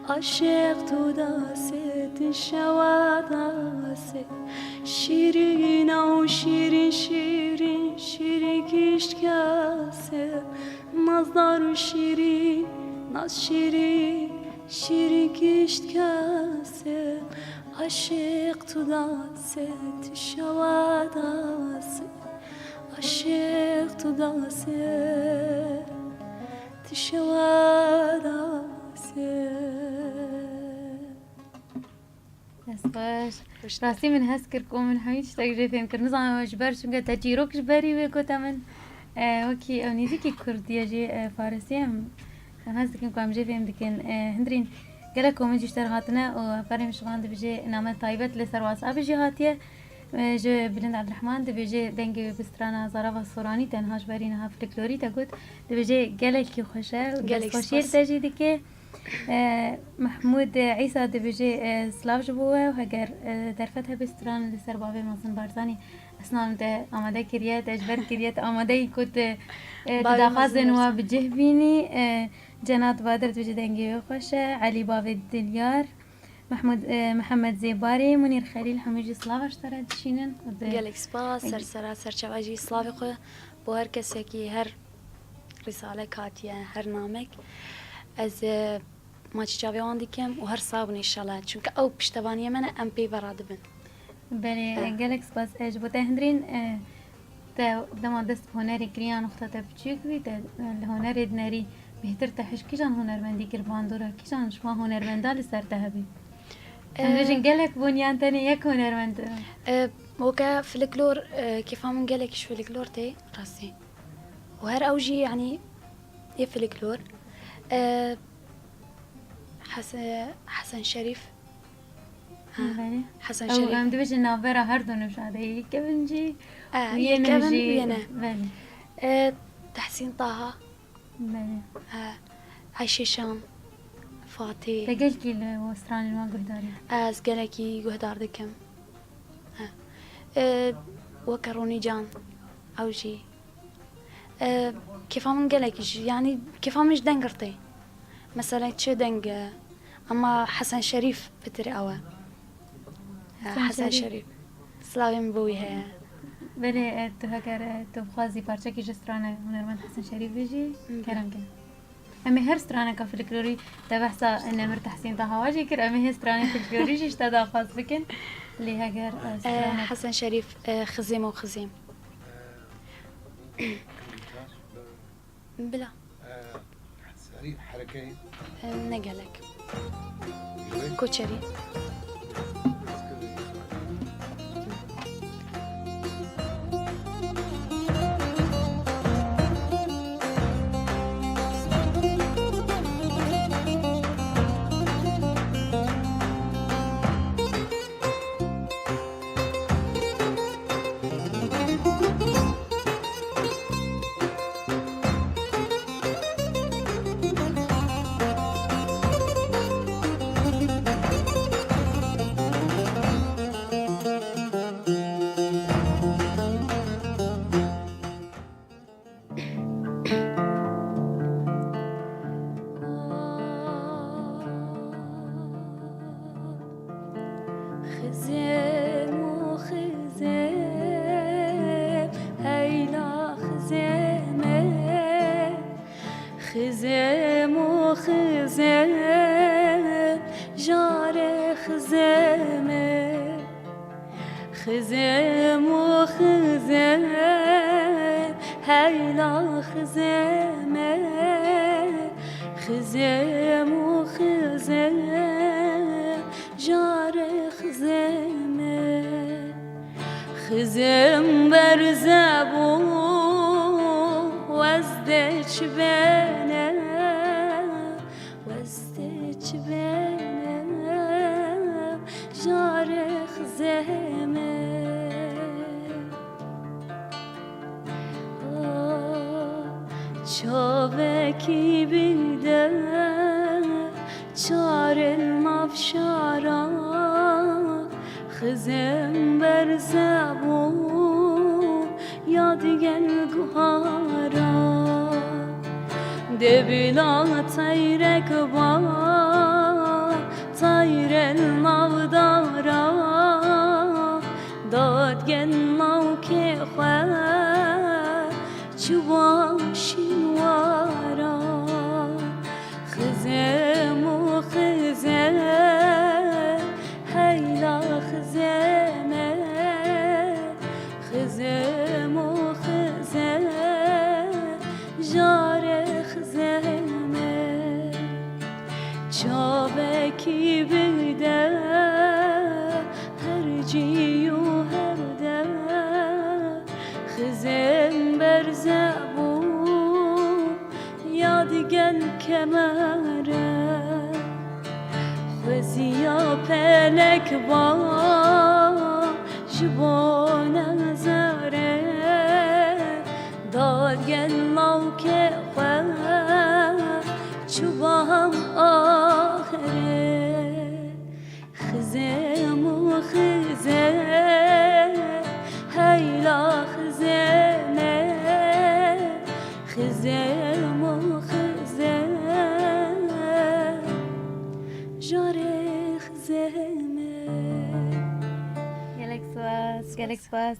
Aşiq tu dase, ti şewa dase. Şîrîn ew şîrîn, şîrîn, şîrîn kişt kese. Nazdar û şîrîn, naz şîrîn, şîrîn kişt kese. Aşiq tu dase, ti şewa dase. Aşiq tu dase, ti şewa dase. Dest xweş. Rastî min hez kir ku min hemî tiştek jê fêm kir. Nizanim ji ber çunke te çîrok ji berî wê gote min. E, wekî ew nêzîkî kurdî ye jî, e, farisî ye. Em, em hez dikin ku em jê fêm dikin. E, Hindrîn, gelek komî ji te re hatine û hevkarê min Şivan dibêje name taybet li ser WhatsAppê jî hatiye. E, ji Bilind Ebdirehman dibêje dengê wê bi strana zarava soranî tenha ji berî niha fliklorî te got. Dibêje gelekî xweş e û Gelek destxweşiyê li spas. te jî dike. E, Mehmûd Îsa dibêje, e, silav ji bo we û heger, e, derfet hebe stran li ser bavê mezin Barzanî, ez nizanim te amade kiriye, te ji ber kiriye, te amade yî ku tu, e, tu Bavê daxwazên mezin wa Barzanî. bi cih bînî. E, Cenat Badir dibêje dengê wê xweş e, Elî bavê Dilyar, Mehmûd, e, Mihemed Zêbarî, Munîr Xelîl, hemû jî silava ji te re dişînin û di- Gelek spas, ser sera, ser çava jî silavê xwe bo her kesekî, her rîsalek hatiye, her namek. Ez, e, maçî çavê wan dikim û her sax bin înşallah. Çunke ew piştevaniyê me ne, em pê ve radibin. Belê, Eh. gelek spas, e, ji bo te Hindrîn, e, te dema dest bi hunerê kiriye, nuqta te biçûk bî, te, e, li hunerê dinerî bêhtir te hişk kîjan hunermendî kir bandora, kîjan ji wan hunermenda li ser te hebî? Em Eh. dibêjin gelek bûn yan tenê yek hunermend? Eh, weke filiklor, eh, kêfa min gelek ji filiklor tê, rastî. Û her ew jî, yanî, yê filiklor. Eh, Hese-, Hesen Şerîf. Ha, Belê. Hesen Ew, Şerîf. em dibêjin navbera her du nişadeyê, yê kevin jî E, û yê yê min kevin jî. û yê ne. Belê. E, Tehsîn Taha. Belê. E, Ayşe Şam. Fatih. Te gelkî li stranên wan guhdarî? Ez gelekî guhdar dikim. E, e, weke Ronî Can. Ew jî. E, kêfa min gelekî ji, yanî kêfa min ji deng re tê. Mesela çi deng e? Ama Hesen Şerîf pitir ew e. E, Hesen Hesen Şerîf. Şerîf. Silavê min bo wî heye. Belê, e, tu heger, e, tu bixwazî parçekî ji strana hunermend Hesen Şerîf bêjî, Hı. kerem ke. Em ê her straneka folklorî, te behsa Nemir Tehsîn Taha jî kir, em ê her stranê folklorî jî ji te daxwaz bikin. Lê heger, e, E, strana Hesen Şerîf, e, Xizêm û Xizêm. Bila. Serî herekeyê E, ne gelek. ji wê Koçerî. Xizêm û xizêm, heyla xizêmê. Xizêm û xizêm, jarê xizêmê. Xizêm û xizêm, heyla xizêmê. Xizêm û xizêm, jarê xizêmê. Xizêm berze bû, wez dê çi bêne, wez dê çi bêne, jarê xizêmê. Çavekî bîde, çarên mafşara, xizêm berze bû, yad gel guhara. Dê bila teyrek ba, teyrên mavdara, dad gel mawkê xwe, çiwa şînwara. Xizêm û xizêm, heyla xizêmê. Xizêm û xizêm, jarê xizêmê. Çavekî bide, her cî û her de, xizêm berze bû, yad gel kemere. Xweziya pelek ba, ji bo nezere, dad gel mawkê xwe, çiwa hem axirê. Xizêm û xizêm, heyla xizêmê. Xizêm û xizêm, jarê xizêmê. Gelek spas, gelek spas.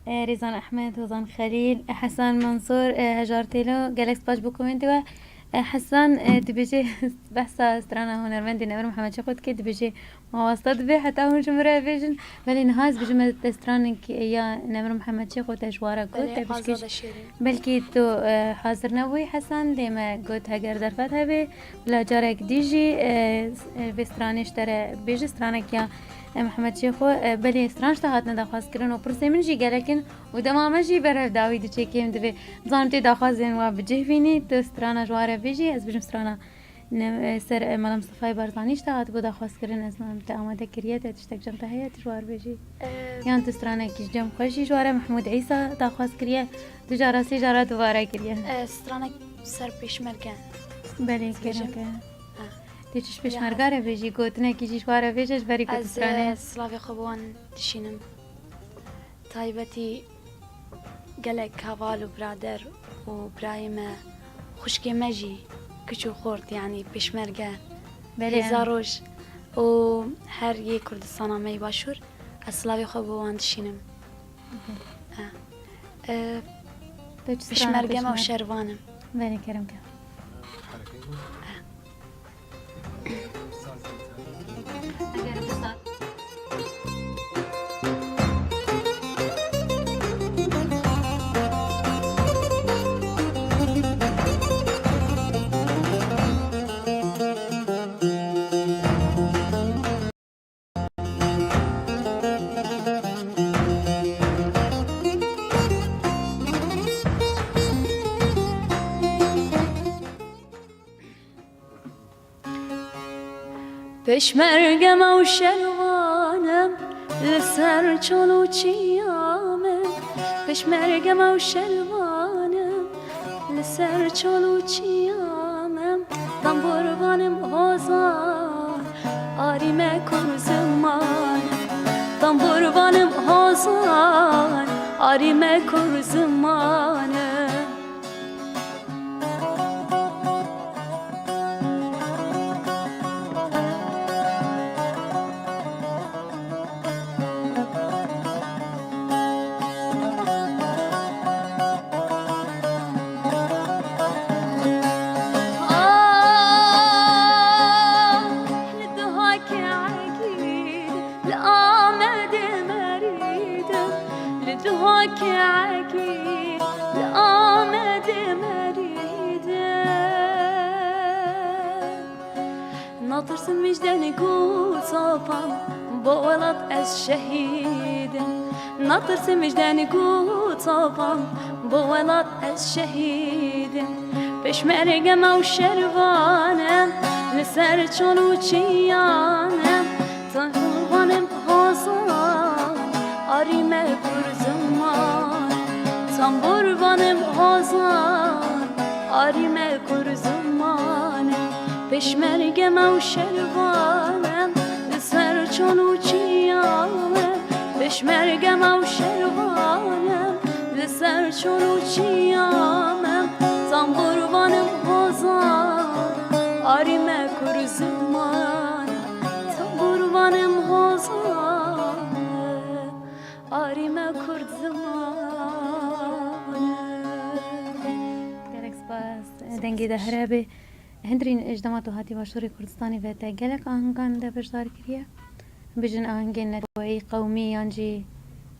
E, Rêzan Ehmed, Hozan Xelîl, e, Hesan Mansur, e, Hejar Têlo, gelek spas bo komêntê we. E, Hesan, e, dibêje behsa strana hunermendê Nemir Mihemed Çêxo dike, dibêje ma wasta dibe heta hûn ji min re bêjin. Belê niha ez bêjim ez te stranek ya Nemir Mihemed Çêxo te ji wa re got, Belê, te piştgiriş. Azade Şêrîn. Belkî tu, e, hazir nebûyî Hesan, lê me got heger derfet hebe, bila carek dî jî, e, s-, e, vê stranê ji te re bêje, stranek ya, e, Mihemed Çêxo, e, belê stran ji te hatine daxwazkirin û pirsê min jî gelek in û dema me jî berev dawî diçe kêm dibe. Dizanim tê daxwazên wa bi cih bînî, tu strana ji wa re bêjî, ez bijim strana Ne, e, ser, e, Mela Mistefayê Barzanî ji te hatibû daxwazkirin, ez nizanim te amade kiriye, te tiştek cem te heye, tu ji war bêjî? E, Yan tu stranekî ji cem xwe jî ji ware Mehmûd Îsa daxwaz kiriye, tu cara sê cara dubare kiriye? E, stranek ser pêşmerge. Belê, dibêjim. Kerem ke. Ha. Tu çi ji Ya, pêşmerga re bêjî, gotinekî jî ji ware bêje ji berî ku tu Ez, stranê. e, silavê xwe bi wan dişînim. Taybetî gelek heval û birader û birayê me, xwişkê me jî, kiç û xort, yanî pêşmerge, Belê, hêza em. roj û her yê Kurdistana me yê Başûr, ez silavê xwe bo wan dişînim. Belê. Ha. E, Te çi strana pêşmerge me û pêşmerge? şervan im. Belê, kerem ke. Pêşmergem ew şervanim, li ser çol û çiya min. Pêşmergem ew şervanim, li ser çol û çiya min. Tamburvanim hozan, arî me kur ziman. Tamburvanim hozan, arî me kur ziman. Ah, li Duhokê Egîd, li Amedê merîdim, li Duhokê Egîd, li Amedê merîdim. Natirsim ji deng û topam, bo welat ez şehîdim. Natirsim ji deng û topam, bo welat ez şehîdim. Pêşmergem ew şervanim, li ser çol û çiyanim. Tamburvanim hozan, arî me kur ziman. Tamburvanim hozan, arî me kur ziman. Pêşmergem ew şervanim, li ser çol û çiyanim. Pêşmergem ew şervanim, li ser çol û çiyanim. Tamburvanim hozan, arî me kur ziman. Tamburvanim hozan, arî me kur ziman. Gelek spas. Dengê de here be. Hindrîn, ji dema tu hatî Başûrê Kurdistanê ve te gelek ahengan de beşdar kiriye? Bijin ahengên neteweyî, qewmî yan jî?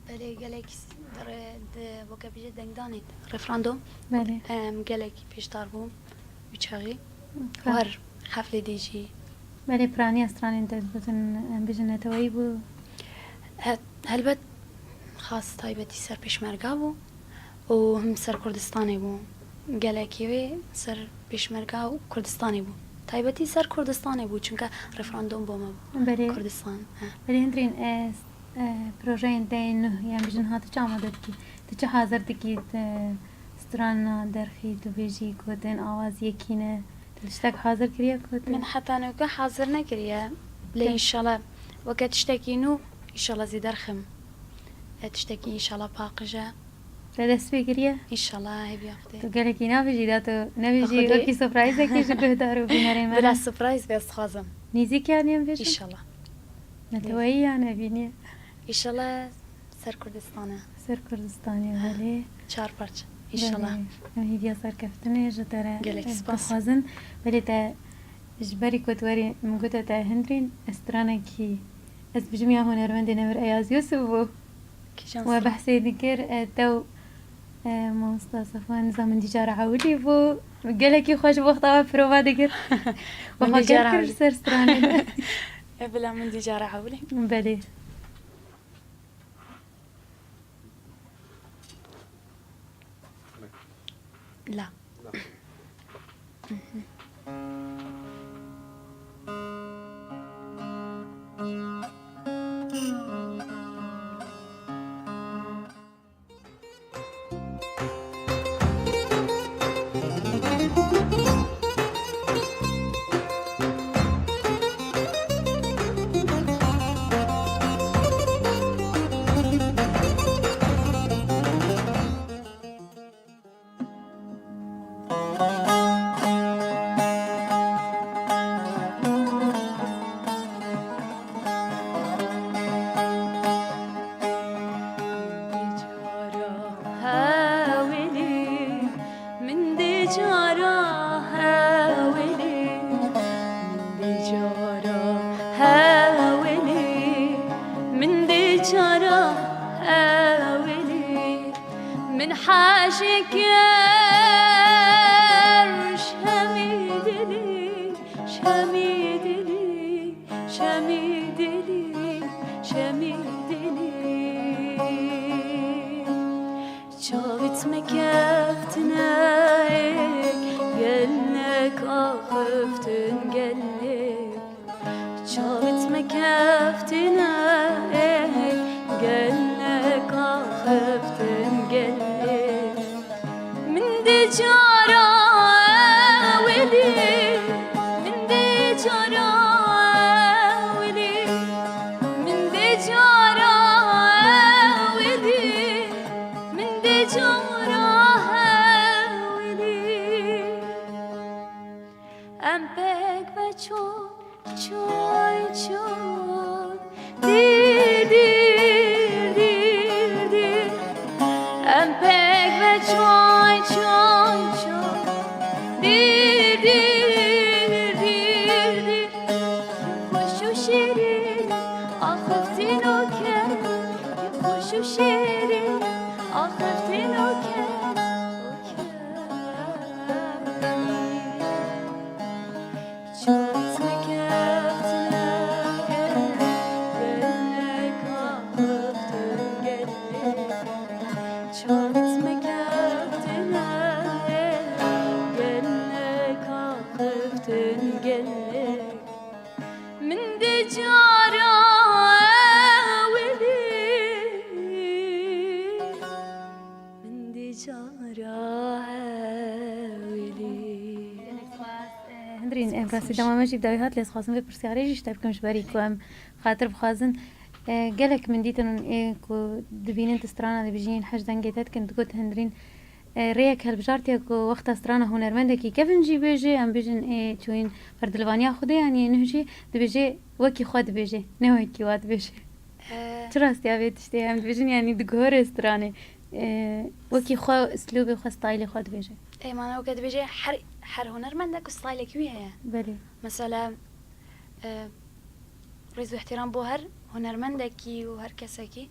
Belê, gelek s-, di re-, di, weke bije dengdanê, referandum. Belê. Em, gelek beşdar bûm, wî çaxî. Ka- Her heflê dî jî. Belê, piraniya stranên te digotin, em, bijin neteweyî bû? He, helbet xas taybetî ser pêşmerga bû. Û him ser Kurdistanê bû. Gelekî wê ser Pêşmerga û Kurdistanê bû. Taybetî ser Kurdistanê bû, çunke referandum bo me bû. Belê. Kurdistan, he. Belê, Hindrîn, e, e, projeyên te yên nû, yan bijin ha tu çi amade dikî? Tu çi hazir dikî? Tu strana derxî, tu bêjî, gotin, awaz, yekîne. Tu tiştek hazir kiriye ku tu Min heta nûke hazir nekiriye. Lê Te- înşallah weke tiştekî nû, înşallah zî derxim. E, tiştekî înşallah paqij e. Te dest pê kiriye? Înşallah, hêviya Xwedê. Tu gelekî nabêjî da tu nebêjî Xwedê. Wekî surprizekê ji guhdar û bînerê me Bila re. Surprise be, ez dixwazim. Nîzîk yanî em bêjin? Înşallah. Neteweyî yan evînî? Înşallah ser Kurdistanê. Ser Kurdistanê, Ha, belê. Çar parça. Înşallah. Belê. Em hêviya serkeftinê ji te re Gelek spas. Dixwazin. Belê te ji berî ku tu werî min gote te Hindrîn, stranekî ez bijim ya hunermendê Nemir Eyaz Yusuf bû. Kîjan We stra? behsê dikir, e, te û, e, mamosta Safwan, nizam min dîcara ewilî bû. Gelekî xweş bo wexta we prova dikir. Min Xwe dîcara kir ewilî. Ser stranê de. E, bila min dîcara ewilî. Belê. La. Mhm. Haşiker şemî dilî, şemî dilî, şemî dilî, şemî dilî. Çavit me keftine gelnek axiftin gelê. Çavit me keftine gelnek axiftin gelê. Min dê cara ewilî, min dê cara ewilî, min dê cara ewilî, min dê cara ewilî. Em pek ve ço Çay çay, dir dir dir dir. Em pek ve çay çay çay, dir dir dir dir. Xweş û şêrîn, axiftin o kem. Xweş û şêrîn, axiftin o kem. Min dê cara ewilî. Min dê cara ewilî. Gelek spas. Eh, Hindrîn, eh, bi rastî dema me jî bi dawî hat, lê ez xwazim vê pirsyarê jî ji te bikim, ji berî ku em xatir bixwazin. Eh, gelek min dîtin ê ku dibînin tu strana dibêjî, yên hej dengê te dikin, digot Hindrîn, eh, rêyek hilbijartiye ku wexta strana hunermendekî kevin jî bêje, em bêjin ê çûyîn berdilvaniya Xwedê, yanî ê nuh jî dibêje wekî xwe dibêje, ne wekî wa dibêje. Eh. Çi rastiya vê tiştê? Em dibêjin, yanî di guhorê stranê, e, wekî xwe, uslûbê xwe, stylê xwe dibêje. Ê, mana weke dibêje her, her hunermendek û stylekî wî heye. Belê. Mesela, e, rêz û îhtîram bo her hunermendekî û her kesekî,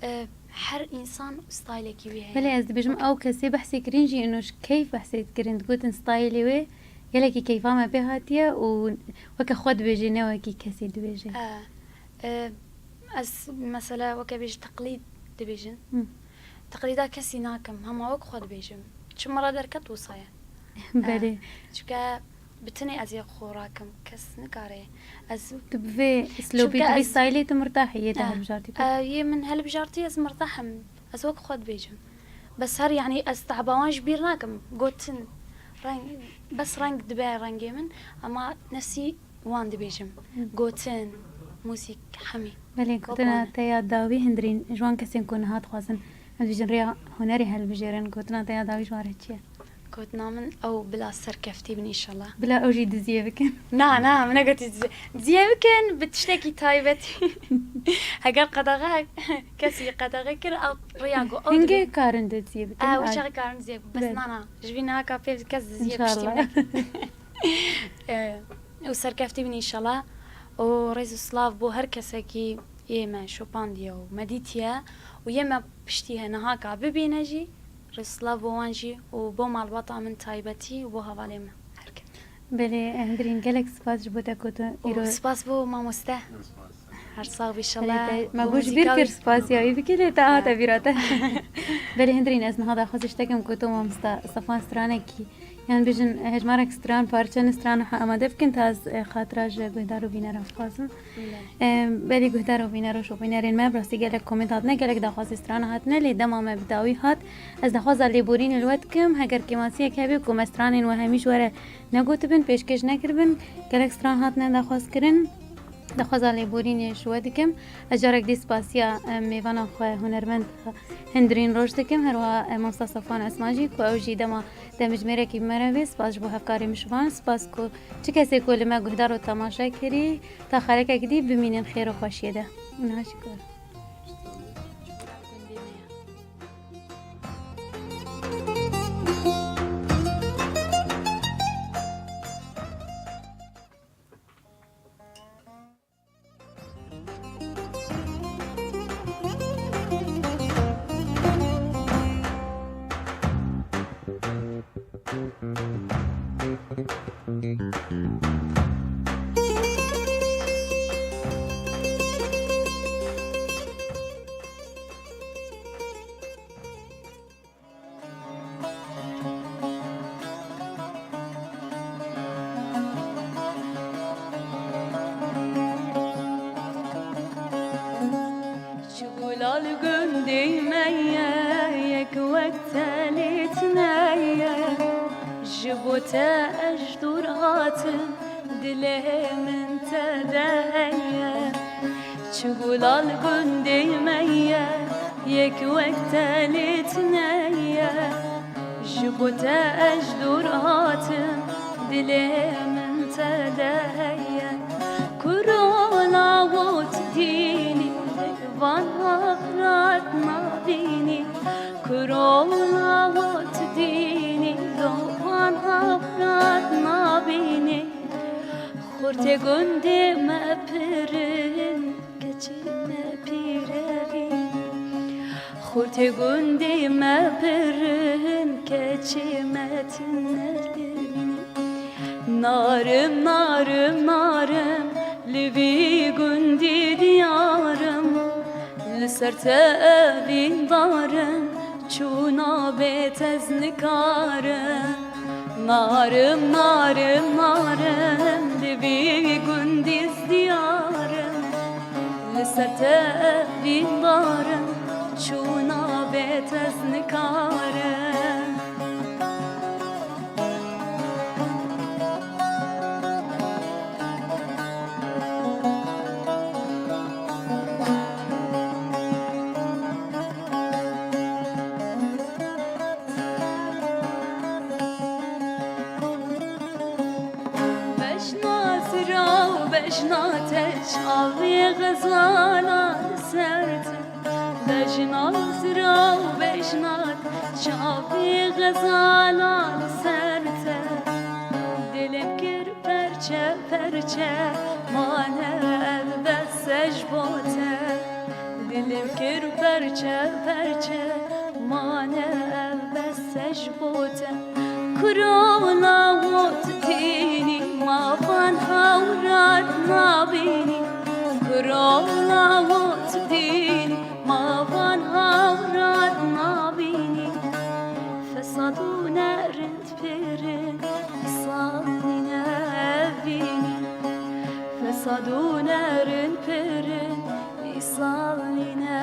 e, her însan û stylekî wî heye. Belê, ez dibêjim, ew kesê behsê kirin jî, ino ji keyf behsê dikirin, digotin stylê wê gelekî keyfa me pê hatiye û weke xwe dibêje, ne wekî kesê dibêje. E, E, ez mesela weke bêjî teqlîd dibêjin. Hı. Teqlîda kesî nakim, hema wek xwe dibêjim. Çi min re derket wisa ye. Belê. E, çunke bi tenê ez yek xwe rakim, kes nikare. Ez Tu bi vê islobî, Çunke tu vê ez stylê tu mirtahî, yê te E, hilbijartî tu. E, yê min hilbijartî ez mirtah im. Ez wek xwe dibêjim. Bes her, yanî ez tehba wan ji bîr nakim. Gotin, reng, bes reng dibe rengê min, ama nefsî wan dibêjim. Hı. Gotin, muzîk, hemî. Belê, Wek gotina wan e. te ya dawî Hindrîn, ji wan kesên ku niha dixwazin, em dibêjin rêya hunerê hilbijêrin, gotina te ya dawî ji wan re çi ye? Gotina min ew bila serkeftî bin înşallah. Bila ew jî diziyê bikin. Na, na, min negotî diziyê. Diziyê bikin bi tiştekî taybetî. Heger qedexe, kesî qedexe kir, ew rêya ku ew Hingê dibê. karin diziyê bikin? E, wî Ay. çaxê karin diziyê bikin. Bes Belê. na, na. Ji vî naka pê kes diziyê piştî înşallah. me. E, û serkeftî bin înşallah. Û rêz û silav bo her kesekî yê me şopandiye û me dîtiye û yê me piştî he niha ka bibîne jî, rêz û silav bo wan jî û bo malbata min taybetî û bo hevalê min her kes. Belê, Hindrîn, gelek spas ji bo te ku tu Û îro spas bo mamoste. Her sax bî Belê, înşallah. te, me Bo goş muzîka bîr kir wî. spasiya wî bikî, lê te hate bîra te. Belê Hindrîn, ez niha daxwazî ji te kim ku tu mamosta Safwan stranekî, yan bijin hejmarek stran, parçe stran ha amade bikin, ta ez, e, xatira ji guhdar û bîneran bixwazim. Belê. E, belê guhdar û bîner û şopînerên me, bi rastî gelek komênt hatine, gelek daxwazî stran hatine, lê dema me bi dawî hat. Ez daxwaza lêborînê li we dikim, heger kêmasiyek hebe ku me stranên we hemî ji we re negotibin, pêşkêş nekiribin, gelek stran hatine daxwazkirin. Daxwaza lêborînê ji we dikim. Ez carek dî spasiya, em, mêvana xwe hunermend Hindrîn Roj dikim. Her wiha, em, mamosta Safwan Esma jî ku ew jî dema demjimêrekî bi me re bê. Spas ji bo hevkarê min şivan. Spas ku çi kesê ku li me guhdar û temaşe kirî, ta xelekek dî bimînin xêr û xweşiyê de. Niha şikor. Gulal gundê me ye, yek wek telê tune ye. Ji bo te ez ji dûr hatim, dilê min te de heye. Çi gulal gundê me ye, yek wek telê tune ye. Ji bo te ez ji dûr hatim, dilê min te de heye. Kuro lawot dînî, van hafrat nabînî. Kuro lawot dînî, van hafrat nabînî. Xurtê gundê me pirin, keçê me pîrevî. Xurtê gundê me pirin, keçê me tine devî. Narim, narim, narim, li vî gundî diyarim. Li ser te evîndarim, çûna bê te ez nikarim. Narim, narim, narim, li vî gundî ez diyarim. Li ser te evîndarim, çûna bê te ez nikarim. Bejna zira û bejna te, çavê xezala li ser te. Bejna zira û bejna te, çavê xezala li ser te. Dilim kir perçe perçe, mane ev bes ji bo te. Dilim kir perçe perçe, mane ev bes ji bo te. Kuro lawot dînî, ma van hawrat nabînî. Kuro lawot dînî, ma van hawrat nabînî. Fesad û nerind pirin, îsal nîne evînî. Fesad û nerind pirin, îsal nîne